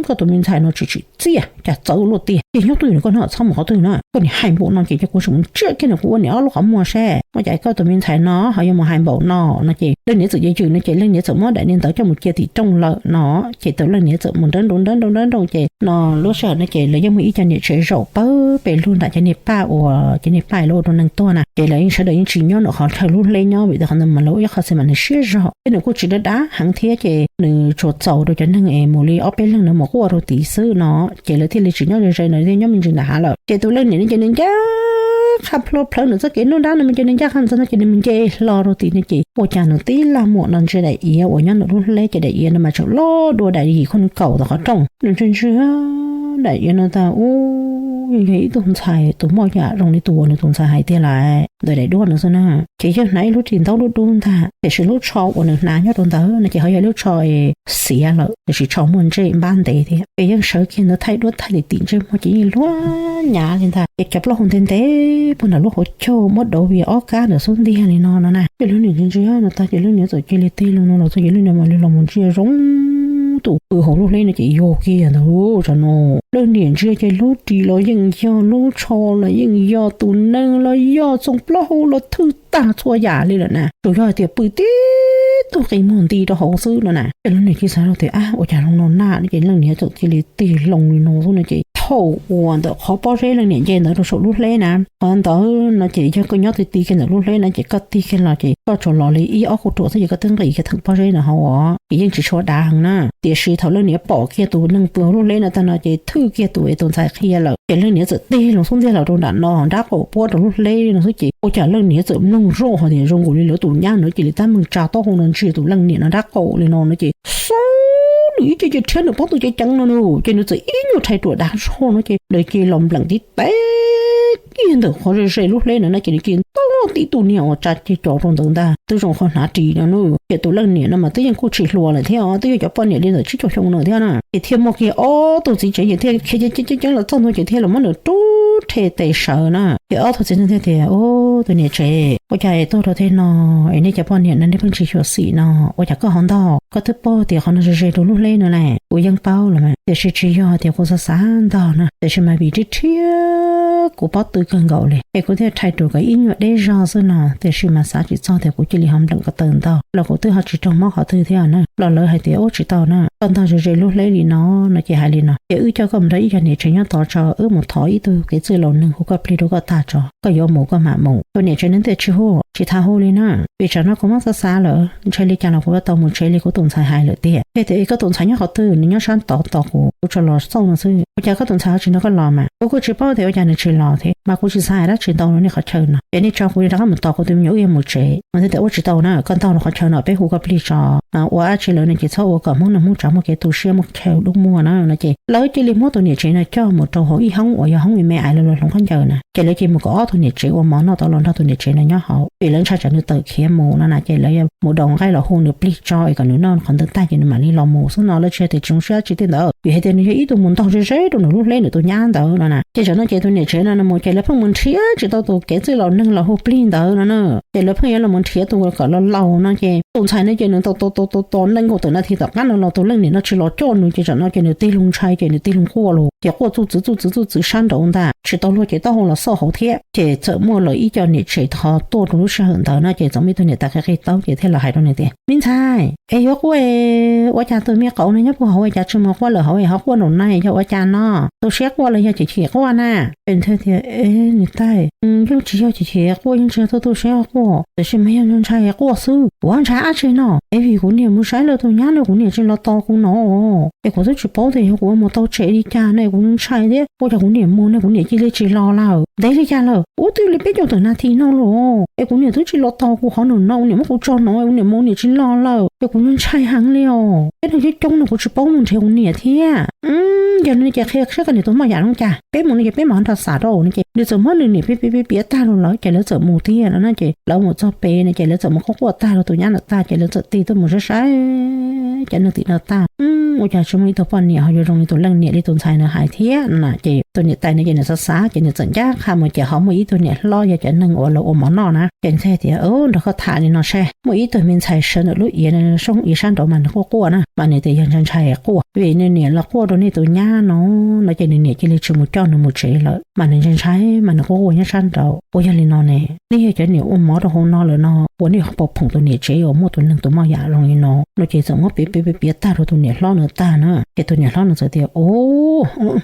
koj tus me ntxhais no tsis tsim txiaj cas txawv luaj tiag, ces nyob twj ywm koj no txhob mus qhov twg na, koj niam hais npaum no ces cia kuv sim mus ntsiab kiag nws kuv ua niam ob lub qhov muag seb ua cas koj tus me ntxhais no ho yuav mus hais npaum no no ces leej niam txawm yws yws no ces leej niam txawm muab daim niag ntawv coj mus cia tim rooj lawm no. Ces tus leej niam txawm mus nrawb nroos nrawb nroos nrawb nroos ces no lub sij hawm no ces lawv yeej muaj ib co niam tsev zaum pawg pem lug nram cov niag paj uas cov niag paj lawv ua rau neeg tuag na, ces lawv yeej sawv daws yeej tsis nyob ntawm qhov chaw lub hleb nyob vim tias qhov ntawd mas lawv ua ib qho xis mas nws siab zog thiab nws kuj tsis dab dav heev thiab ces nws tsuas txaus rau cov neeg es mus li ob peb leeg na mus quaj rau tid xwb no. Ces lawv thiaj li tsis nyob ze ze, lawv thiaj nyob me ntsis nram hav lawm. Ces tus leej niam no ces nws ncaj qha plho plhawv nws txoj kev noj dab no, ces nws ncaj qha ntxov no ces nws mus nce hlo rau tid no ces ua cas nws tib lag muam no ntsia daim iav uas nyob ntawm lub hleb ces daim iav no mas tseem loj dua daim yim khooj kaum tom qhov rooj. Nws ntsia ntsia daim iav no tas ub, yog ib tug ntxhais tus moj yam zoo li tus uas nws tus ntxhais hais tiag lawm ntawm daim duab no xwb na. Ces yeej hnav ib lub ris ntaub dub dub ntag, tiam sis lub tsho uas nws hnav nyob rau ntawd no ces ho yog lub tsho xiav lawm, tiam sis tsho muaj ntsej npab ntev thiab. Ces yeej sawv kiag ntawd thaij duab thaij tim tim ntsej muag ces yeej luag nyav li ntag. Ces cov plaub hau ntev ntev puag nram lub hauv caug muab dauv vim ob kab ntawm xub ntiag li no no na. Ces lub niam ntsia ntsia no tag ces leej niam txawm cia li tig loo no los txog ces leej niam mam li los mus ntsia zoo tus pw hauv lub hleb no ces yog kiag ntawd lub tsho no. Leej niam ntsia ces lub ris los yeej yog, lub tsho los yeej yog, tus neeg los yog, txoos plaub hau los thwj tag txhua yam li lawm na, tsuas yog hais tias pw tib tug qi muag nti rau hauv xwb no na. Ces leej niam cia xav tias ab ua cas zoo no na no ces leej niam txawm cia li tig loo li no xwb no ces thaum uas ntawm qhov pob zeb leej niam nce ntawd rau saum lub hleb na, qhov ntawd no ces yog koj nyob ti ti kiag ntawm lub hleb na ces koj tig kiag los ces koj tsuas los li ib ob kauj ruam xwb ces koj twb nqis kiag theem pob zeb no hauv os, ces yeej tsis tshua dav heev na. Tiam sis thaum leej niam pom kiag tus neeg pw hauv lub hleb no tag no ces thwj kiag tus es tus ntxhais qhia lawm ces leej niam txawm tig loo xub ntiag los rau nram no nrab qaum puab rau lub hleb no xwb ces ua cas leej niam txawm mloog zoj hais tias zoo nkaus li lawv tus nyab no cia li tab meeg tsa taub hau no ntsia tus leej niam no nrab qaum li no no ces xob nws ib ce ces rhiab nws pob tw ceev ceev no na, ces nws txawm ib nyuag rhais ruam dav zog no ces nws cia los npleem tib teb kiag ntawm qhov ze ze lub hleb ntawd na ces nws cia li nto tib tug niag uas tsa ceg cov rau ntawd ntag, twb zoo qhov hnav ris no na. Ces tus leej niam no mas twb yeej kuj tsis hluas lawm thiab os, twb yog cov poj niam li ntawm tsib caug xyoo no thiab na. Ces thiaj muaj kiag ob tug txiv tsev ces thiaj khiav ceev ceev ceev los txog ntawd ces thiaj los muab nws rub rhe tes sawv na. Ces ob tug txiv neej thiaj tias, Ub, tus niam tsev, ua cas es tuaj rau tej no es nej cov poj niam no nej pheej tsis xyuam xim no, ua cas koj ho ntog? Koj twb paub tias qhov no ze ze rau lub hleb no na. Kuv yeej paub los mas, tiam sis tsis yog tias kuv xav xav ntog na, tiam sis mas vim rhiab rhiab kuv pob tw kawg nkaus li es kuv thiaj rhais ruam kom ib nyuag deb zog xwb no, tiam sis mas xav tsis txog tias kuv cia li ho npleem ko taw ntog los kuv twb ho tsis raug mob qhov twg thiab na. Los lawv hais tias, Ub, tsis tau na, koj ntog ze ze lub hleb li no no ces hais li no ces wb coj koj mus rau ib co niam tsev nyob tod tso, wb mus thov ib tug kev txwj laus neeg hu koj plig rau koj tag tso, koj yuav mus koj mam mus. Tus niam tsev no thiaj tsis hu, tsis tham hu li na, vim tsam no kuv muab xav xav lawm, ntshe li cas los kuv yuav tau mus tsev li kuv tus ntxhais hais lawm tiag. Ces tias, Koj tus ntxhais nyob qhov twg? Nws nyob sab tod tos kuv, kuv tsuas los xauj no xwb. Ua cas koj tus ntxhais ho tsis nrog koj los mas? Kuv kuj tsis paub tias ua cas nws tsis los thiab, mas kuv tsis xav hais dab tsi ntau rau nej qhov chaw no. Ces nej tso kuv rov qab mus tos kuv tus me nyuam wb yuav mus tsev. Nws thiaj tias, Ua tsis tau na, koj ntaug rau qhov chaw no peb hu koj plig tso. Ua dab tsi lawm no ces txhob ua kom Hmoob no Hmoob tsam muaj kev tu siab muaj chaw dub muag na no ces lawv cia li muab tus niam tsev no coj mus rau hauv ib hoob uas yog hoob me me ais lawv los hloov khaub ncaws na. Ces lawv cia li mus kom ob tug niam tsev ua mov noj tau los nrog tus niam tsev no nyob hauv, vim lawv ntshai tsam nws tawm khiav mus no na, ces lawv yuav mus daus nqaij los hu nws plig tso es kom nws noj qhov ntawd tag ces nws mam li los mus xwb no. Lawv tsis yog tias tsis zoo siab dab tsi thiab ntawd, vim hais tias nws yog ib tug mus ntaug ze ze rau nws lub hleb nws tus nyab ntawd no na. Ces tsam no ces tus niam tsev no mus ces lawv pheej mus nrhiav tsis tau tus kev txwj laus neeg los hu plig ntawd no na. Ces lawv pheej yuav los mus nrhiav tus kom laus laus no ces tus ntxhais no ces nws tos tos tos tos tos nees nkaum tawm nas this tom qab no los tus leej niam no tsis los coj nws ces tsam no ces nws tig loo ntshai ces nws tig loo quaj los ces quaj txuj txwv txuj txwv txuj txwv sab nraud ntag, tsis tau luag ces taub hau los xauj hauv thiab. Ces txawm muaj lawv ib co niam tsev ho tuaj rau lub sij hawm ntawd no ces txawm muaj ib tug niam tais qi qi taub ces thiaj los hais rau nws tias, Me ntxhais, es yuav quaj es ua cas tus me qauv no nyob puag hauv es cas tsis mus quaj lawm hauv es ho quaj nraum no yog ua cas no? Tu siab quaj los yog chim chim quaj na? Ces nws thiaj tias, Niam tais, yeej tsis yog chim chim quaj, yeej tsis yog tu tu siab quaj, tiam sis mas yog ntshai quaj xwb. Kuv ntshai dab tsi no? Es vim kuv niam mus saib lawv tus nyab no kuv niam tsis los tos kuv no, es kuv twb tsis paub tias yog kuv mus tau tsev li cas no es kuv ntshai thiab. Ua cas kuv niam mus no kuv niam cia li tsis los lawm, ntev li cas lawm, ub twb li peb caug tawm nas this no los es kuv niam twb tsis los tos kuv qhov no no, kuv niam muab kuv tso no, kuv niam mus niam tsis los lawm, es kuv ntshai heev li os. Peb neeg coob coob no kuv tsis paub mus nrhiav kuv niam thiab. Thaum no ces qhia saib koj niam tus moj yam zoo cas, peb mus no ces peb mam nrog xav rau no ces nws txawm muab nws niam piav piav piav piav tag los lawm ces lawv txawm mus thiab no na. Ces lawv mus txog pem no ces lawv txawm mus quaj quaj tag rau tus nyab ntawd tag ces lawv txawm tig tuaj mus saib saib cov neeg tim no tag, ua cas tsis muaj ib tug poj niam ho yuav zoo li tus leej niam li tus ntxhais ntawd hais thiab no na. Ces tus niam tais no ces nws xav xav ces nws txawm ncaj qha mus ces ho muaj ib tug niam hlob yog cov neeg uas lawv ua mov noj na. Ces nws thiaj tias, Nrog koj tham li no saib, muaj ib tug me ntxhais sawv ntawm lub iav, soob iav sab nraud mas nws quaj quaj na, mas nws tias yog ntshai ntshai quaj vim nws niam los quaj rau nej tus nyab no, no ces nws niam cia li tsis mus coj nws mus tsev lawm, mas nws ntshai ntshai mas nws quaj quaj nyob sab nraud. Ua yog li no ne, nej yog cov niam ua mov rau hauv no lawm no, ua nej puas phoom tus niam tsev uas muaj tus neeg tus moj yam zoo li no? No ces txawm muab piav piav piav piav tag rau tus niam hlob no tag na. Ces tus niam hlob no txawm tias,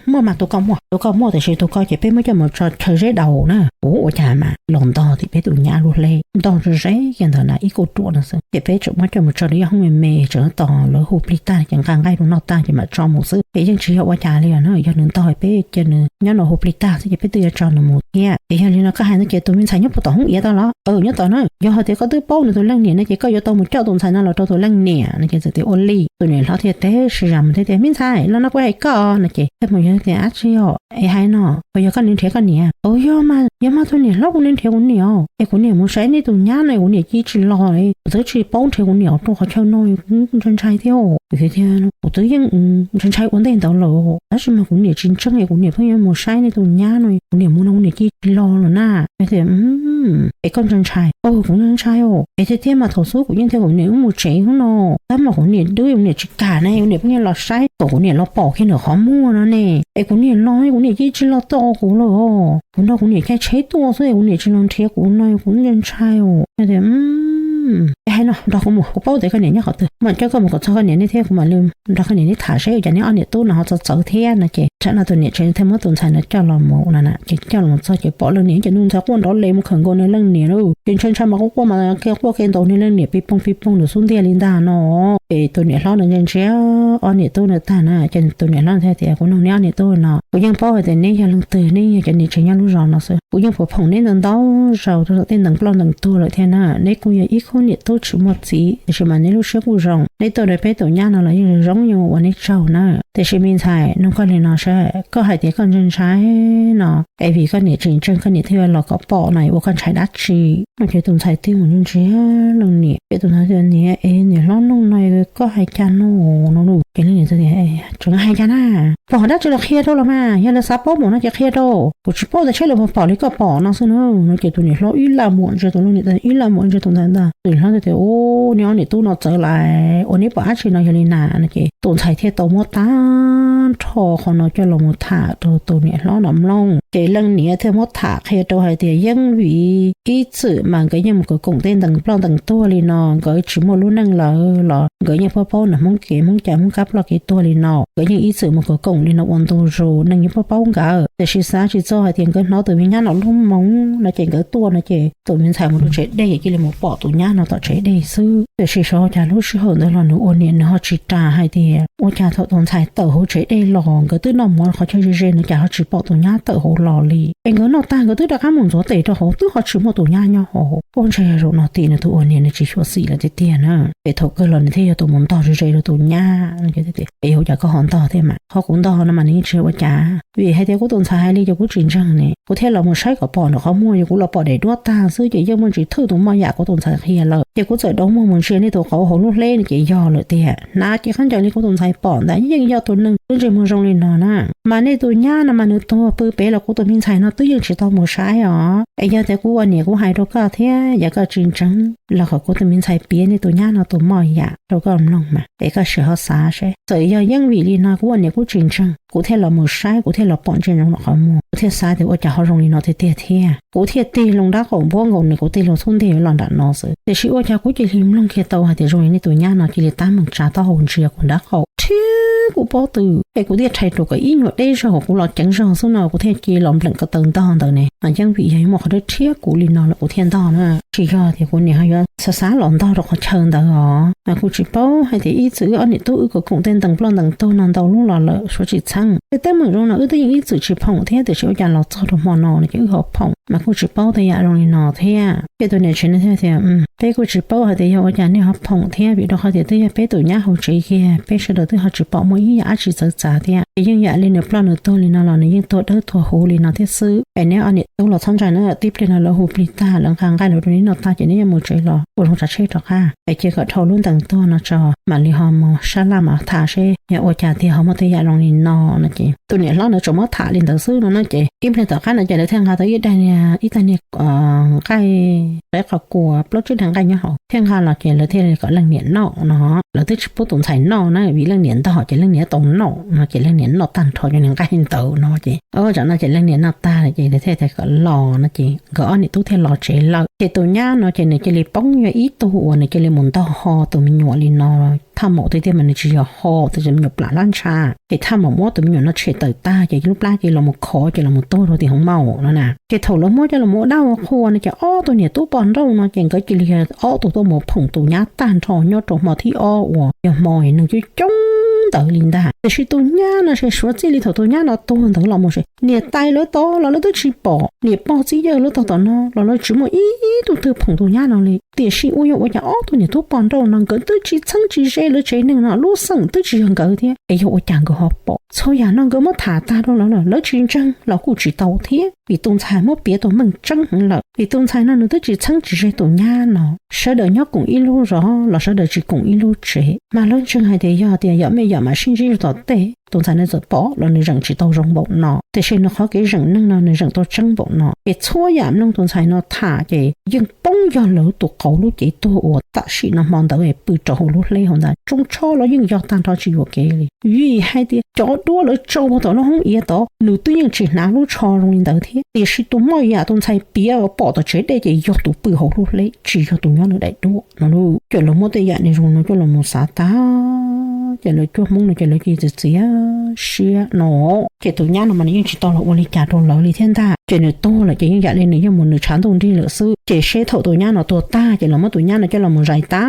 Muaj mas tus koj muaj, tus koj muaj tiam sis tus koj ces peb muab coj mus tso chaw zeb daus na. Ua cas mas los ntog tim peb tus nyab lub hleb, ntog ze ze kiag ntawd na, ib kauj ruam no xwb, ces peb tseem muab coj mus tso rau ib hoob me me, tseem tos lawv hu plig tag ces nqa nqaij rau noj tag ces mam tso mus xwb, ces yeej tsis yog ua cas li os na. Yog nws ntog peb cia nws nyob no hu plig tag xwb ces peb twb yuav tso nws mus thiab. Ces yog li no koj hais no ces tus me ntxhais nyob puag tom hoob iav tau los? Nyob tom na. Yog hais tias koj twb paub nws tus leej niam no ces koj yuav tau mus coj tus ntxhais no los rau tus leej niam no ces txawm tias ua li. Tus niam hlob thiaj teb sib zam mus thiab tias, Me ntxhais, los no kuv hais koj no ces thiaj mus yog tias, Dab tsi os? Es hais no puas yog koj nrhiav koj niam? Ua yog mas, yog mas tus niam hlob kuv nrhiav kuv niam, es kuv niam mus saib nej tus nyab no kuv niam cia tsis los li. Kuv twb tsis paub nrhiav kuv niam rau qhov chaw no, kuv ntshai ntshai thiab. Kuv twb yeej ntshai ntshai ua ntej ntawd lawm, tab sis mas kuv niam tsis ntseeg es kuv niam pheej yuav mus saib nej tus nyab no, kuv niam mus no kuv niam cia tsis los lawm na. Tias, Es koj ntshai ntshai? Kuv ntshai ntshai os. Es tiag tiag mas thaum xub kuv yeej tias kuv niam wb mus tsev no, tab mas kuv niam dub, kuv niam tsis kam ne, kuv niam pheej yuav los saib, kom kuv niam los pom kiag nws qhov muag no ne. Es kuv niam los, kuv niam cia tsis los tos kuv lawm os. Kuv nrog kuv niam caij tsheb tuaj xwb, kuv niam tsis los nrhiav kuv no kuv ntshai ntshai os. Tias, Es hais no, nrog kuv mus, kuv paub tias koj niam nyob qhov twg, kuv mam coj koj mus kom txog koj niam nej thiab kuv mam li nrog koj niam neb tham seb ua cas neb ob niam tub no ho txawv txawv thiab no. Ces tsam no tus niam tsev thiaj muab tus ntxhais no coj los mus no na. Ces coj los txog ces pom leej niam ces nws ntxhais quaj nrov les mus khawm nkaus nws leej niam lawm. Ces ntshai ntshai mas quaj quaj mas kiag quaj kiag ntaus nws leej niam pis poog pis poog nws xub ntiag li ntag no. Ces tus niam hlob no ntsia ntsia ob niam tub no tag na, ces tus niam hlob thiaj tias, Kuv nug neb ob niam tub no, kuv yeej paub hais tias neb yog leej twg, neb yog cov niam tsev nyob lub zos no xwb. Kuv yeej puas phoom neb ntau ntau zaus rau tej ntees ploj ntees tuag lawm thiab na. Neb kuj yog ib khub niam tub tsis muaj txiv, tiam sis mas neb lub siab kuj zoo, neb tuaj rau peb tus nyab no los yeej zoo zoo, yeej ua neb tsaug na. Tiam sis me ntxhais, nug koj li no saib, koj hais tias koj ntshai ntshai no, es vim koj niam tsis ntseeg koj niam thiaj los kom pom no, ua koj ntshai dab tsi? No ces tus ntxhais twb mus ntsia ntsia leej niam, ces tus ntxhais tias, Niam, es niam hlob nug no koj hais cas no? No ces leej niam tias, Tseem hais cas na? Pom dab tsi los qhia rau los mas, yog lawv xav paub mus no ces qhia rau. Kuv tsis paub tias saib lawv puas pom li koj pom no xwb na. No ces tus niam hlob ib laj muam ntsia tus leej niam, ib laj muam ntsia tus ntxhais ntag. Tus niam hlob thiaj tias, Ub, neb ob niam tub no txawv lawm, ua neb pom dab tsi no yog li na? No ces tus ntxhais thiaj tau muab tag nrho qhov no coj los mus tham rau tus niam hlob no mloog. Ces leej niam thiaj muab tham qhia rau hais tias yeej vim ib txwm mas nkawd yeej mus koom tej ntees ploj ntees tuag li no, nkawd tsis muaj lub neej lawm los nkawd yeej paub paub nram Hmoob kev Hmoob cai Hmoob kab ploj kev tuag li no. Nkawd yeej ib txwm mus koom koom li no ua ntu zus, neeg yeej paub paub nkawd, tiam sis xav tsis txog hais tias nkawd hnov tus me nyab no lub moo no ces nkawd tuaj no ces tus me ntxhais mus rau tsev dej ces cia li mus pom tus nyab no tom tsev dej xwb. Tiam sis xyov cas lub sij hawm ntawd los nws ua niam nws ho tsis ras hais tias ua cas thaum tus ntxhais tawm hauv tsev dej los nkawd twb noj mov qhov chaw ze ze no cas ho tsis pom tus nyab tawm hauv los li. Es nkawd noj tag nkawd twb rov qab mus ntxuav tes rau hauv twb ho tsis muaj tus nyab nyob hauv. Ua ntshai zaum no tim nws tus ua niam nws tsis xyuam xim lawm tiag tiag na. Es thaum kawg los nws thiaj yog tus mus ntog ze ze rau tus nyab. Es ua cas koj ho ntog thiab mas? Qhov kuv ntog no mas nws yeej tsis ua cas, vim hais tias kuv tus ntxhais hais li ces kuv tsis ntseeg ne, kuv thiaj los mus saib kom pom nram qhov muag, yog kuv los pom daim duab tag xwb ces yeej muaj ntsis thwj tus moj yam kuv tus ntxhais qhia lawm. Ces kuv txawm rov muag mus ntsia nej tus qauv hauv lub hleb no ces yog lawm tiag. Hnav ces khaub ncaws li kuv tus ntxhais pom ntag, yeej yog tus neeg lub ntsej muag zoo li no na. Mas nej tus nyab no mas nws tuag pw pem los kuv tus me ntxhais no twb yeej tsis tau mus saib os. Es yog tias kuv ua niam kuv hais rau koj thiab yog koj tsis ntseeg los kom kuv tus me ntxhais piav nej tus nyab no tus moj yam rau koj mloog mas es koj sim ho xav seb. Txawm yog yeej vim li no kuv ua niam kuv tsis ntseeg, kuv thiaj los mus saib, kuv thiaj los pom ntsia ntsoov nram qhov muag, kuv thiaj xav tias ua cas ho zoo li no tiag tiag thiab. Kuv thiaj tig loo nrab qaum npuab nkaus nws, kuv tig loo xub ntiag los nram no xwb. Tiam sis ua cas kuv cia li mloog kiag tau hais tias zoo li nej tus nyab no cia li tab meeg tsa taub hau ntsia kuv nrab qaum thiab kuv pob tw, es kuv thiaj rhais ruam kom ib nyuag deb zog, kuv los ceev zog xwb no kuv thiaj cia li los npleem ko taw ntog ntawd ne. Mas yeej vim yog muaj qhov dab tsi rhiab kuv li no lawm kuv thiaj ntog na. Tsis yog tias kuv niam ho yuav xav xav los ntog rau qhov chaw ntawd os. Mas kuj tsis paub hais tias ib txwm wb ob niam tub wb koom koom tej ntees ploj ntees tuag no ntau lub los lawm suav tsis txheeb. Tej teeb meem zoo no wb twb yeej ib txwm tsis phoom thiab, tiam sis ua cas los txog rau hmo no no ces wb ho phoom. Mas kuj tsis paub tej yam zoo li no thiab. Ces tus niam tsev no thiaj tias, Peb kuj tsis paub hais tias yog ua cas nej ho phoom thiab, vim rau qhov tias twb yog peb tus nyab hauv tsev kiag, peb sawv daws twb ho tsis pom muaj ib yam dab tsi txawv txav thiab. Ces yeej yam li nws ploj nws tuag li no los nws yeej tuag dawb tuag huv li no thiab xwb. Es neb ob niam tub los txhob ntshai na, tib pliag no lawv hu plig tag, lawv nqa nqaij los rau neb noj tag ces neb yuav mus tsev los ua zoo tsav tsheb rov qab. Es cia kom dhau lub ntees tuag no tso mam li ho mus sab laj mas tham seb yog ua cas tiag ho muaj tej yam zoo li no no ces tus niam hlob ntawd tsuas muab tham li ntawd xwb no na. Ces ib pliag tom qab no ces lawv thiaj nqa tau ib daig niag, ib tag niag nqaij qhov kua, plaub tsib daig nqaij nyob hauv thiaj nqa los ces lawv thiaj li kom leej niam noj no. Lawv twb tsis pub tus ntxhais noj na, vim leej niam ntog ces leej niam tau noj no ces leej niam noj tag nrho cov niag nqaij ntawd no ces, o, tsam no ces leej niam noj tag lawm ces lawv thiaj tias kom los no ces nkawd ob niam tub thiaj los tsev lawm. Ces tus nyab no ces nws cia li poob yog ib tug uas nws cia li mus ntog ho tus me nyuam li no. Thaj maum tiag tiag mas nws tsis yog ho, tus me nyuam plam hlab ntsha. Ces thaj maum muab tus me nyuam no tshem tawm tag ces lub plab cia li los mus khov ces los mus tuag rau tim hauv maum no na. Ces thaum lawv muab coj los ua dab ua qhua no ces ob tug niam tub poj nrauj no ces nkawd cia li ob tug tuaj mus phoom tus nyab tag nrho nyob rau hmo thib ob uas yog hmo nws coob coob ntawd li ntag. Tiam sis tus nyab no ces suav txij li thaum tus nyab no tuag ntawd los mus ces niam tais lawv tod los lawv twb tsis pom, niam pog txiv yawg lawv tog tom no los lawv tsis muaj ib tug twg phoom tus nyab no li. Tiam sis ua yog ua cas ob tug niam tub poj nrauj no nkawd twb tsis txheeb tsis ze lawv tsev neeg no, lub xeem twb tsis yog nkawd thiab es yog ua cas nkawd ho pom. Txhua yam no nkawd muab tham tag rau lawv lawm, lawv tsis ntseeg los kuj tsis tau thiab, vim tus ntxhais muab piav tus meej tseeb heev lawm. Vim tus ntxhais no nws twb tsis txheeb tsis ze tus nyab no, sawv daws nyob koom ib lub zos los sawv daws tsis koom ib lub tsev, mas lawv ntseeg hais tias yog tias yog mej yam mam sib ntsib rau tom tej. Tus ntxhais no txawm pom los nws zeem tsis tau zoo npaum no, tiam sis nws qhov kev zeem neeg no nws zeem tau tseeb npaum no. Ces txhua yam mloog tus ntxhais no tham ces yeej poob yog lawv tus qauv lub cev tuag uas tam sim no hmo ntawd pw rau hauv lub hleb hauv ntawd, tsoo tsho los yeej yog tag nrho tsis yuam kev li. Vim hais tias cov duab lawv tsau puag tom lub hoob iav tod nws twb yeej tsis hnav lub tsho zoo li ntawd thiab, tiam sis tus moj yam tus ntxhais piav pom tom tsev dej ces yog tus pw hauv lub hleb tsis yog tus nyob nws daim duab no lauj. Ces lawv muab tej yam no zoo no coj los mus xav tag, ces lawv cuab Hmoob no ces lawv cia li txiav txiav siab no. Ces tus nyab no mas nws yeej tsis tau los ua li cas rau lawv li thiab ntag. Ces nws tuag lawm ces yeej yam li nws yeej mus nws tshav ntuj nrig lawm xwb. Ces seb thaum tus nyab no tuag tag ces los muab tus nyab no coj los mus zais tag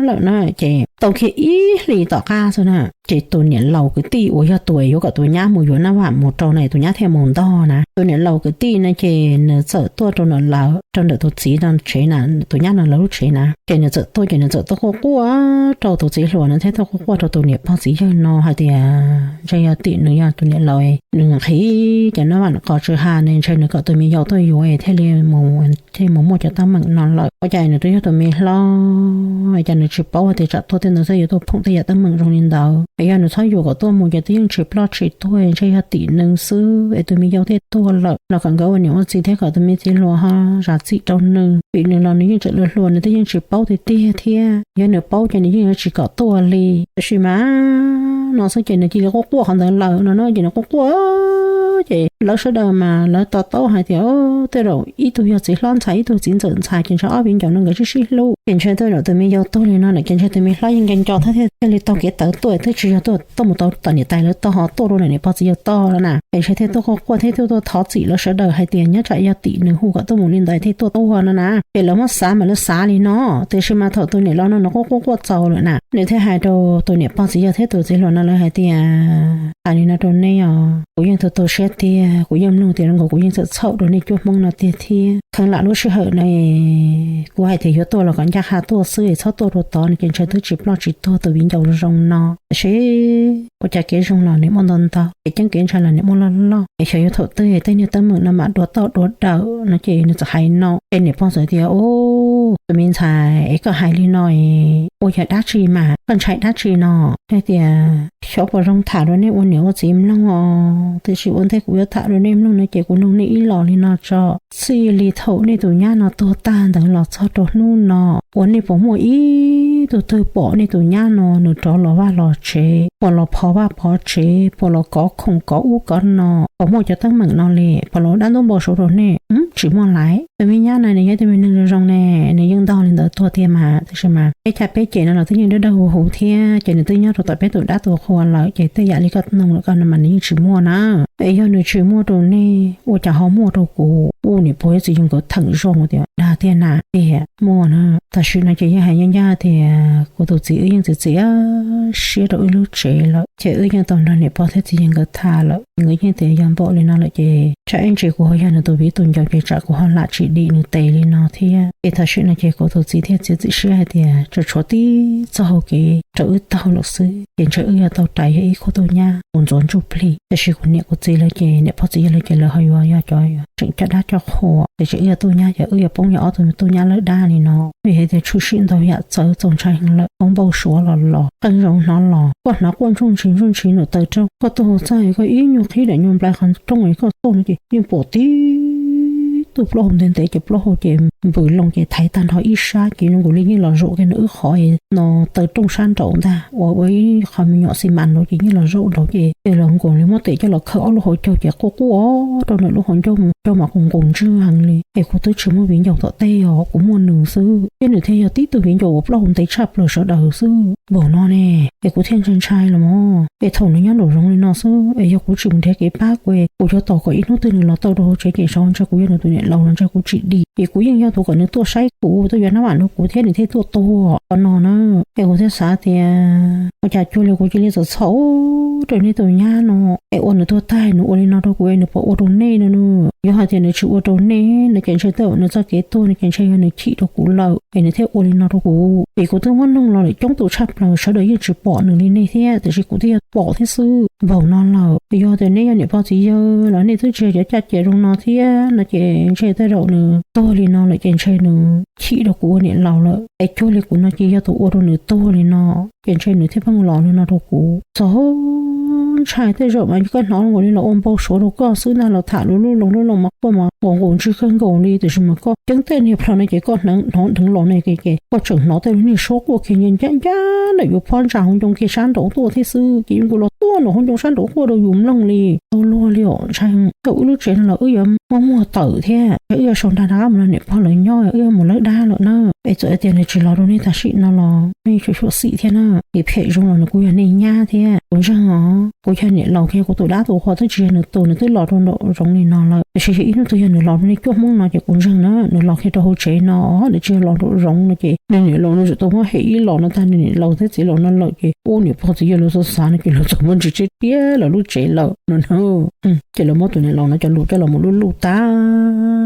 lawm na. Ces tau kiag ib hlis tom qab xwb na, ces tus niam laus kwv tij uas yog tus yuav kom tus nyab mus yuav nab vam mus rau na, tus nyab thiaj mus ntog na. Tus niam laus kwv tij no ces nws txawm tuaj rau ntawm lawv, rau ntawm tus txiv no tsev na, tus nyab no lawv lub tsev na. Ces nws txawm tuaj ces nws txawm tuaj quaj quaj rau tus txiv hluas no thiab tuaj quaj quaj rau tus niam pog txiv yawg no hais tias ntshe yog tim nws yog tus niam laus nws nqhis cov nab vam qos tsw ha ne, ntshe nws kom tus me yau tuaj yuav thiaj li mus, thiaj mus muaj cov teeb meem no lawm. Ua cas nws twb yog tus me hlob, cas nws tsis paub hais tias tsam tuaj tej ntawd xwb yuav tuaj phoom tej yam teeb meem zoo li ntawd. Es yog nws txhob yuam kom tuaj mus ces twb yeej tsis ploj tsis tuag, ntshe yog tim nws xwb es tus me yau thiaj tuag lawm. Los kom nkawd ua niam ua txiv thiab kom tus me txiv hluas ho zam txim rau nws, vim nws los nws yeej tseem hluas hluas, nws twb yeej tsis paub tiag tiag thiab. Yog nws paub ces nws yeej yuav tsis kom tuaj li. Tiam sis mas no xwb ces nws cia li quaj quaj qhov ntawd lawm no na, ces nws quaj quaj ces lawv sawv daws mas lawv to taub hais tias tej zaum ib tug yog txiv hlob ntxhais ib tug txiv ntxawm ntxhais, ces ntshe ob viv ncaus no nkawd sib sib hlub, ces ntshe tej zaum tus me yau tuag li no lawm ces ntshe tus me hlob yeej nco nco thiab thiaj li taug kev tawv tuaj, twb tsis yog tuaj, tuaj mus tau tom niam tais lawv tog ho tuaj rau ntawm niam pog txiv yawg tog no na. Ces ntshe thiaj tuaj quaj quaj thiab tuaj tuaj thov txim lawv sawv daws hais tias nyob tsam yog tim nws hu kom tuaj mus li ntawd thiaj tuaj tuaj no na. Ces lawv muab xav mas lawv xav li no, tiam sis mas thaum tus niam laus no nws quaj quaj quaj txaus lawm na, nws thiaj hais rau tus niam pog txiv yawg thiab tus txiv hluas no lawv hais tias, hais li no rau nej os, kuv yeej tu tu siab tiag, kuv yeej mloog tias zoo nkaus kuv yeej txawm txhaum rau nej cuab Hmoob no tiag thiab. Kheev lam lub sij hawm no kuv hais tias yuav tuaj los kom ncaj qha tuaj xwb es txhob tuaj rau tod no ces ntshe twb tsis ploj tsis tuag tus viv ncaus zoo no. Tiam sis ua cas kev zoo los nws muaj ntau ntau, kev ceeb kev ntshai los nws muaj loj loj, es xyov yuav thaum twg tej niag teeb meem no mam dua toj dua dawm no ces nws txawm hais no. Ces niam pog txawm tias, tus me ntxhais, es koj hais li no es ua yog dab tsi mas koj ntshai dab tsi no? Hais tias xyov puas zoo tham rau nej ua niam ua txiv mloog os, tiam sis ua ntej kuv yuav tham rau nej mloog no ces kuv nug nej ib los li no tso. Txij li thaum nej tus nyab no tuag tag ntawd los txog rau hnub no, uas nej puas muaj ib tug twg pom nej tus nyab no nws rov los vaj los tsev, puas los phov vaj phov tsev, puas los kov khoom kov ub kov no, puas muaj cov teeb meem no li, puas los dab ntub npau suav rau nej? Tsis muaj lawm. Tus me nyab no nws yog ib tug me neeg zoo zoo ne, nws yeej ntog li ntawd tuag tiag mas, tiam sis mas peb caj peb ces no los twb yeej dawb dawb huv huv thiab, ces nws twb nyob rau tom peb tus dab tus qhua lawm, ces tej yam li koj nug lawm koj no mas nws yeej tsis muaj na. Es yog nws tsis muaj rau nej, ua cas ho muaj rau kuv? Ua niam pog yawg txiv yawg nkawd theem zoo tias dag tiag na. Tiag, muaj na. Tam sim no ces yeej hais ncaj ncaj tias kuv tus txiv wb yeej txiav txim siab rau wb lub tsev lawm, ces wb yeej tau nrog niam pog thiab txiv yawg nkawd tham lawm. Nkawd yeej tias yog npaum li no lawm ces tsam ib ntsis kuv ho yog nws tus viv tus ncaus ces tsam kuv ho lam tsis dim nws tes li no thiab. Ces tam sim no ces kuv tus txiv thiaj txiav txim siab hais tias tsuas tshuav tib txoj hau kev rau wb taug lawm xwb, ces ntshe wb yuav tau rais yog ib khub tub nyab mus ntxuav ntsuj plig. Tiam sis kuv niam kuv txiv lawv ces niam pog txiv yawg lawv ces lawv ho yuav yog cov tseem caj dab coj qhua, ces tseem wb yog tub nyab, ces wb yuav poob yog ob tug tub nyab lawb dab li no. Vim hais tias tshwm sim ntau yam txawv txaus ntshai heev lawm, hauv npau suav los los, qee zaus hnov los, koj hnov quaj ntsuj ntshis ntsuj ntshis nram taw rooj, koj tuaj hauv txaj koj ib nyuag qhib daim nyuag nplai qhov rooj es koj tuaj no ces yeej pom tib tug plaub hau ntev ntev ces plaub hau ces npws loo ces thaiv tag nrho ib sab ces zoo nkaus li yeej los zaum kiag nram wb qhov no taw rooj sab nraud ntag, uas ua ib qho me nyuam xi mas nraud ces yeej los zaum nraud ces ces los nkaus li muab tes coj los khaws ob lub hauv caug ces quaj quaj rau nram lub hauv caug, caug mas qus nqus ntswg heev li. Es kuv twb tsis muaj viv ncaus tom tej os, kuv muaj nws xwb, thiab nws thiaj yog tib tug viv ncaus uas plaub hau ntev tshaj plaws sawv daws xwb npaum no ne. Es kuv thiaj ntshai ntshai los mog. Es thaum nws nyob nraum zoov li no xwb es yog kuv tsis mus nrhiav kev pab kuv, kuv yuav tos kom ib hnub twg nws los tau rau hauv tsev ces sav ntshe kuv yog nws tus niam laus los ntshe kuv tsis dim, es kuv yeej yog tus kom nws tuaj saib kuv, tuaj yuav nab vam rau kuv thiab nws thiaj tuaj tuag qhov no na. Es kuv thiaj xav tias ua cas cuag li kuv cia li txom txom rau nej tus nyab no, es ua nws tuag tag nws ua li no rau kuv es nws puas ua rau nej no na? Yog hais tias nws tsis ua rau nej no ces ntshe tej zaum nws txoj kev tuag no ces ntshe yog nws chim rau kuv lawm es nws thiaj ua li no rau kuv. Vim kuv twb muab noog los lawm coob tus tshaj plaws sawv daws yeej tsis pom nws li nej thiab, tiam sis kuv twb yog pom thiab xwb npaum no lawm. Yog tias nej yog niam pog txiv yawg los nej twb tsis yog cov caj ces zoo no thiab no ces ntshe tej zaum nws tuag li no lawm ces ntshe nws chim rau kuv ua niam laus lawm. Es cuag li kuv no ces yog tus ua rau nws tuag li no ces ntshe nws thiaj pheej los li no rau kuv. Txog ntshai tej zaum mas koj hnov nkaus li los ua npau suav rau koj xwb ntag, los tham lub lub loo lub loo mas quaj mas nqus nqus ntswg kawg nkaus li, tiam sis mas koj ceeb tej niag plho no ces koj hnov dheev los ne ces koj tseem hnov tej lub niag suab quaj kiag ncaj ncaj ntawm yus phab ntsa hauv ncoo kiag sab nraud tuaj thiab xwb, ces yus nkaus los tuaj nraum hauv ncoo sab nraud quaj rau yus mloog li. Tau luag li os, ntshai. Thaum wb lub tsev no los wb yuav muaj muag tawm thiab, wb yuav sau nra rov qab mus nrog niam pog lawv nyob, wb yuav mus lawb dab lawm na. Es txawm tias nws tsis los rau nej tam sim no los nej tsuas xyuam xim thiab na. Ces phem zoo los nws kuj yog nej nyab thiab, kuv ntseeg os. Kuv yog niam laus kiag, kuv tus dab tus qhua twb tsis yog nws tus, nws twb los rau nraum zoov li no lawm, tiam sis yog ib hnub twg yog nws los rau nej cuaj Hmoob no ces kuv ntseeg na, nws los kiag rau hauv tsev no, nws tsis yog los nraum zoov no ces nws niam laus no tseem tau muab hem ib los no tag, nws niam laus thiab txiv laus no lawm ces ub niam pog txiv yawg lawv xav xav no ces lawv txawm muab ntsis tseb tiag lawv lub tsev lawm no na. Ces lawv muab tus niam laus no cov lus coj los mus luj luj tag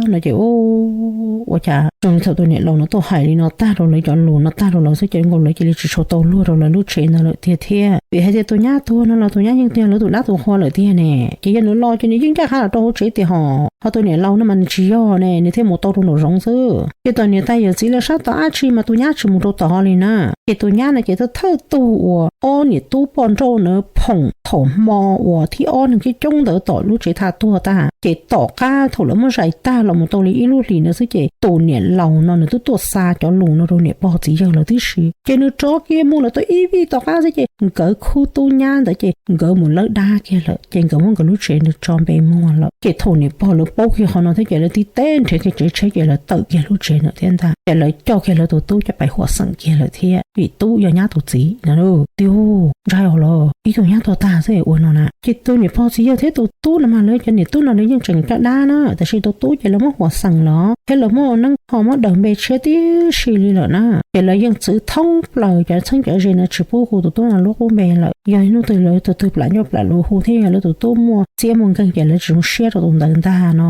no ces ub, ua cas zoo li thaum tus niam laus no tuaj hais li no tag rau lawv cov lus no tag rau lawv xwb ces nkaus lawv cia li tsis tshua tau luag rau lawv lub tsev ntawd lawm tiag thiab. Vim hais tias tus nyab tuag no los tus nyab yeej tiag lawv tus dab tus qhua lawm tiag ne, ces yog nws los ces nws yeej ncaj qha los rau hauv tsev tiag hos, ho tus niam laus no mas nws tsis yog ne, nws thiaj mus tau rau nraum zoov xwb. Ces tom niam tais yawm txiv lawv sab tom dab tsi mas tus nyab tsis mus rau tod li na. Ces tus nyab no ces thawj thawj tug uas ob niam tub poj nrauj na phoom thaum hmo uas thib ob neeg coob coob ntawd tom lub tsev thaj tuag tag, ces tom qab thaum lawv muab zais tag los mus tau li ib lub hlis ntawd xwb ces tus niam laus no nws twb tuaj xa cov lus no rau niam pog txiv yawg lawv tib si. Ces nws rov kiag mus lawm tau ib vij tom qab xwb ces nkawd khub tub nyab ntawd ces nkawd mus lawb dab kiag lawm, ces nkawd muab nkawd lub tsev ntawd tso npe muag lawm. Ces thaum niam pog lawv paub kiag qhov no thiab ces lawv tib teb nrhiav kiag tsev tsheb ces lawv tawm kiag lub tsev ntawd thiab ntag. Ces lawv coj kiag lawv tus tub coj pais huam xeem kiag lawm thiab, vim tub yog nyab tus txiv no. Tiag, ntshai os los ib tug nyab tuag tag xwb ua no na. Ces tus niam pog txiv yawg thiab tus tub no mas lawv cov niam tub no lawv yeej tseem caj dab na, tiam sis tus tub ces lawv muab huam xeem los thiab lawv muab ua neeb kho muab daws npe tshiab tib si li lawm na. Ces lawv yeej txwv thoob plaws cov txheeb cov ze no tsis pub hu tus tub no lub qub npe lawm. Yog hnub twg lawv tus twg plam ncauj plam lus hu thiab yog lawv tus tub muaj txiab muaj nkeeg ces lawv tsis zoo siab rau tus ntawd ntag no.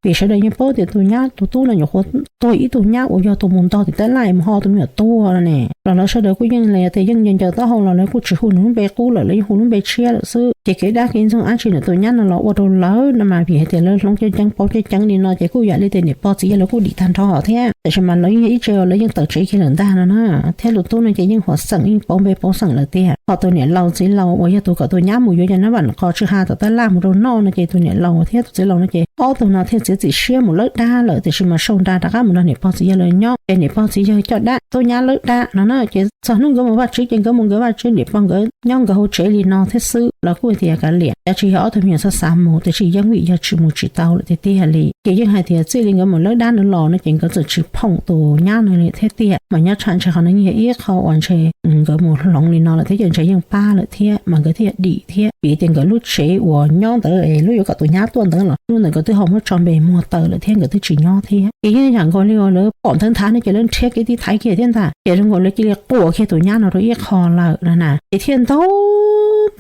Vim sawv daws yeej paub tias tus nyab tus tub no nyuam qhuav tuag ib tug nyab uas yog tus mus ntog tim tab laj mus ho tus me nyuam tuag no ne. Los lawv sawv daws kuj yeej li tias yeej ncaws ncaws taub hau los lawv kuj tsis hu nws lub npe qub lawm, lawv yeej hu lub npe tshiab lawm xwb. Ces kev dab kev ntxoog dab tsi ntawm tus nyab no los ua rau lawv no mas vim hais tias lawv hloov ceeb ceeb paub ceeb ceeb li no ces kuj yam li tias niam pog txiv yawg lawv kuj dim tag nrho thiab. Tiam sis mas lawv yeej yog ib tse uas lawv yeej tawm tsev kiag lawm ntag no na. Thiab tus tub no ces yeej huam xeem yeej pauv npe pauv xeem lawm tiag. Ho tus niam laus txiv laus uas yog tus kom tus nyab mus yuav cov nab vam qos tsw ha tom tab laj mus rau noj no ces tus niam laus thiab tus txiv laus no ces ob tug no thiaj txiav txim siab mus lawb dab lawm, tiam sis mas sau nra rov qab mus nrog niam pog txiv yawg lawv nyob. Ces niam pog txiv yawg coj dab tub nyab lawb dab no na. Ces txog hnub nkawd mus vaj tsib ces nkawd mus nkawd vaj tsib, niam pog nkawd nyob nkawd hauv tsev li no thiab xwb. Los kuj tias kav liam, dab tsi yog ob tug me nyuam xav xav mus, tiam sis yeej vim yog tsis mus tsis tau lawm tiag tiag li. Ces yeej hais tias txij li nkawd mus lawb dab ntawd los no ces nkawd txawm tsis phoom tus nyab no li thiab tiag. Mas nyob tsam ntshe qhov no yeej yog ib qho uas ntshe nkawd mus hloov li no lawm thiab ces ntshe yeej pab lawm thiab mas nkawd thiaj dim thiab. Vim tias nkawd lub tsev uas nyob ntawd es lub yuav kom tus nyab tuaj ntawd los lub ntawd nkawd twb ho muab tso npe muag tawm lawm thiab nkawd twb tsis nyob thiab. Ces yeej yam nkaus li uas lawv pom nthwv nthav no ces lawv nrhiav kev tiv thaiv kiag thiab ntag. Ces zoo nkaus lawv cia li quas kiag tus nyab no rau ib qho lawm no na. Ces thiaj ntau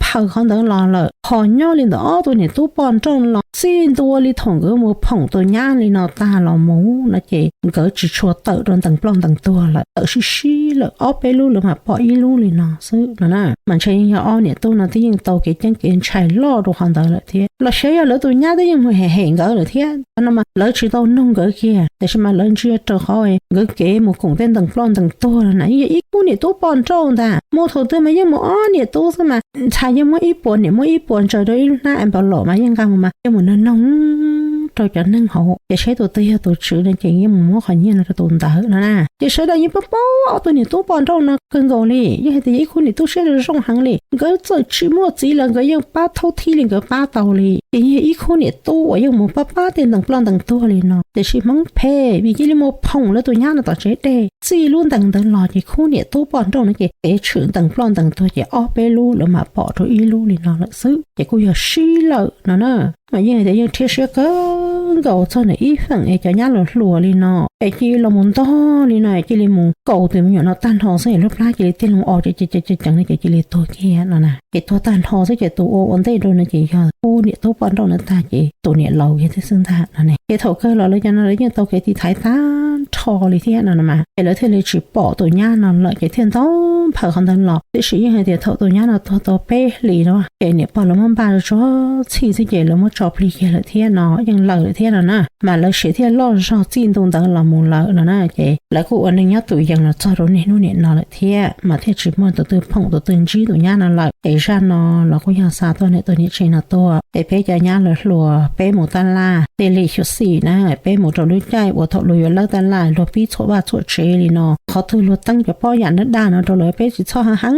phaws qhov ntawd los lawm, ho nyob li ntawm ob tug niam tub poj nrauj los txij ntua li thaum nkawd mus phoom tus nyab li no tag los mus no ces nkawd tsis tshua tawm rau ntees ploj ntees tuag lawm, tawm sib sib lawm, ob peb lub lawv mam pom ib lub li no xwb no na. Mas ntshe yeej yog ob niam tub no twb yeej tau kev ceeb kev ntshai loj rau qhov ntawd lawm thiab. Los xyov yog lawv tus nyab twb yeej mus hem hem nkawd lawm thiab no mas lawv tsis tau nug nkawd kiag, tiam sis mas lawv ntsia raws qhov nkawd kev mus koom tej ntees ploj ntees tuag no na, yeej yog ib khub niam tub poj nrauj ntag. Mus thaum twg mas yeej mus ob niam tub xwb mas ntshai yeej muab ib puas niam muab ib puas ntsaws rau ib lub hnab envelope mas yeej nqa mus mas yeej mus nug noog rau cov neeg hauv ces seb tus twg yog tus tswv no ces yeej mus muab qhov nyiaj no rau tus ntawd no na. Ces sawv daws yeej paub paub ob tug niam tub poj nrauj no kawg nkaus li, yeej hais tias yog ib khub niam tub siab zoo heev li, nkawd txawm tsis muaj txiv los nkawd yeej pab thaub thib li nkawd pab tau li. Ces yog ib khub niam tub uas yeej mus pab pab tej ntees ploj ntees tuag li no, tiam sis Hmoob phem vim cia li mus phoom lawv tus nyab no tom tsev dej, txij lub ntees ntawd los ces khub niam tub poj nrauj no ces kev tshwm ntees ploj ntees tuag ces ob peb lub lawv mam pom rau ib lub li no lawm xwb, ces kuj yog sib lawm no na. Mas yeej hais tias yeej rhiab siab kawg nkaus txog nws ib feem es cov nyab los hluas li no es cia li los mus ntog li no es cia li mus kaus tus me nyuam no tag nrho xwb es lub plab cia li tiaj loo o ceev ceev li ces cia li tuag kiag no na. Ces tuag tag nrho xwb ces tus ua ua ntej rau no ces yog khub niam tub poj nrauj no tag ces tus niam laus kiag thiab xwb ntag no ne. Ces thaum kawg los lawv cov no lawv yeej tau kev tiv thaiv tag nrho li thiab no na mas ces lawv thiaj li tsis pom tus nyab no lawm ces thiaj ntau phaws qhov ntawd los. Tiam sis yeej hais tias thaum tus nyab no tuag tau peb hlis no ces niam pog lawv muab npaj tsuag txhij xwb ces lawv muab tso plig kiag lawm thiab no yeej lawm lawm thiab no na. Mas lawv siav thiaj loj zog txij ntu ntawd los mus lawm no na. Ces lawv kuj ua neej nyob tus yees los txog rau niaj hnub niam no lawm thiab mas thiaj tsis muaj tus twg phoom tus twg ntsib tus nyab no lawm. Ces zaj no los kuj yog xa tuaj niam tus niam tsev no tuaj es peb cov nyab lawv hluas peb mus tab laj tej li xyuam xim na, peb mus rau lub caij uas thaum luag yuav lawb tab laj luag pib txhuam vaj txhuam tsev li no, qhov twg luag teeb cov pob yam daj daj no rau lawv peb tsis txhob heev heev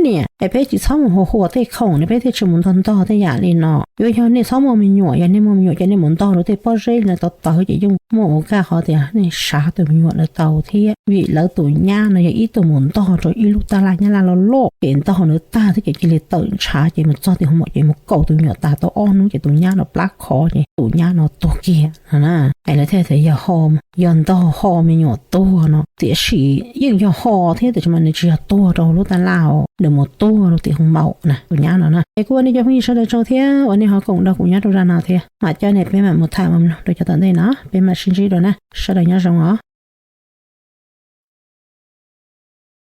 niam es peb tsis txhob mus huas huas tej khoom no peb thiaj tsis mus ntog ntog tej yam li no. Yuav yog nej txhob muaj me nyuam, yog nej muaj me nyuam ces nej mus ntog rau tej pob zeb li no tau tawv ces yeej muaj ua kaj qhov tias nej sav tus me nyuam ntawd tau thiab vim lawv tus nyab no yog ib tug mus ntog rau ib lub tab laj nyab laj loj loj ces ntog ntawd tag thiab ces cia li tawm ntshav ces mus txog tim hoo maum ces mus kaus tus me nyuam tas tau ob hnub ces tus nyab no plab khov ces tus nyab no tuag kiag no na. Es lawv thiaj tias yog ho, yog ntog ho me nyuam tuag no tiam sis yeej yog ho thiab tiam sis mas nws tsis yog tuag rau lub tab laj os, nws mus tuag rau tim hoo maum na tus nyab no na. Es kuv ua nej cov phooj ywg sawv daws tsaug thiab uas nej ho koom nrog kuv nyob rau zaj no thiab mam coj nej peb mam mus tham mus mloog rau cov tom ntej no peb mam sib ntsib dua na. Sawv daws nyob zoo os.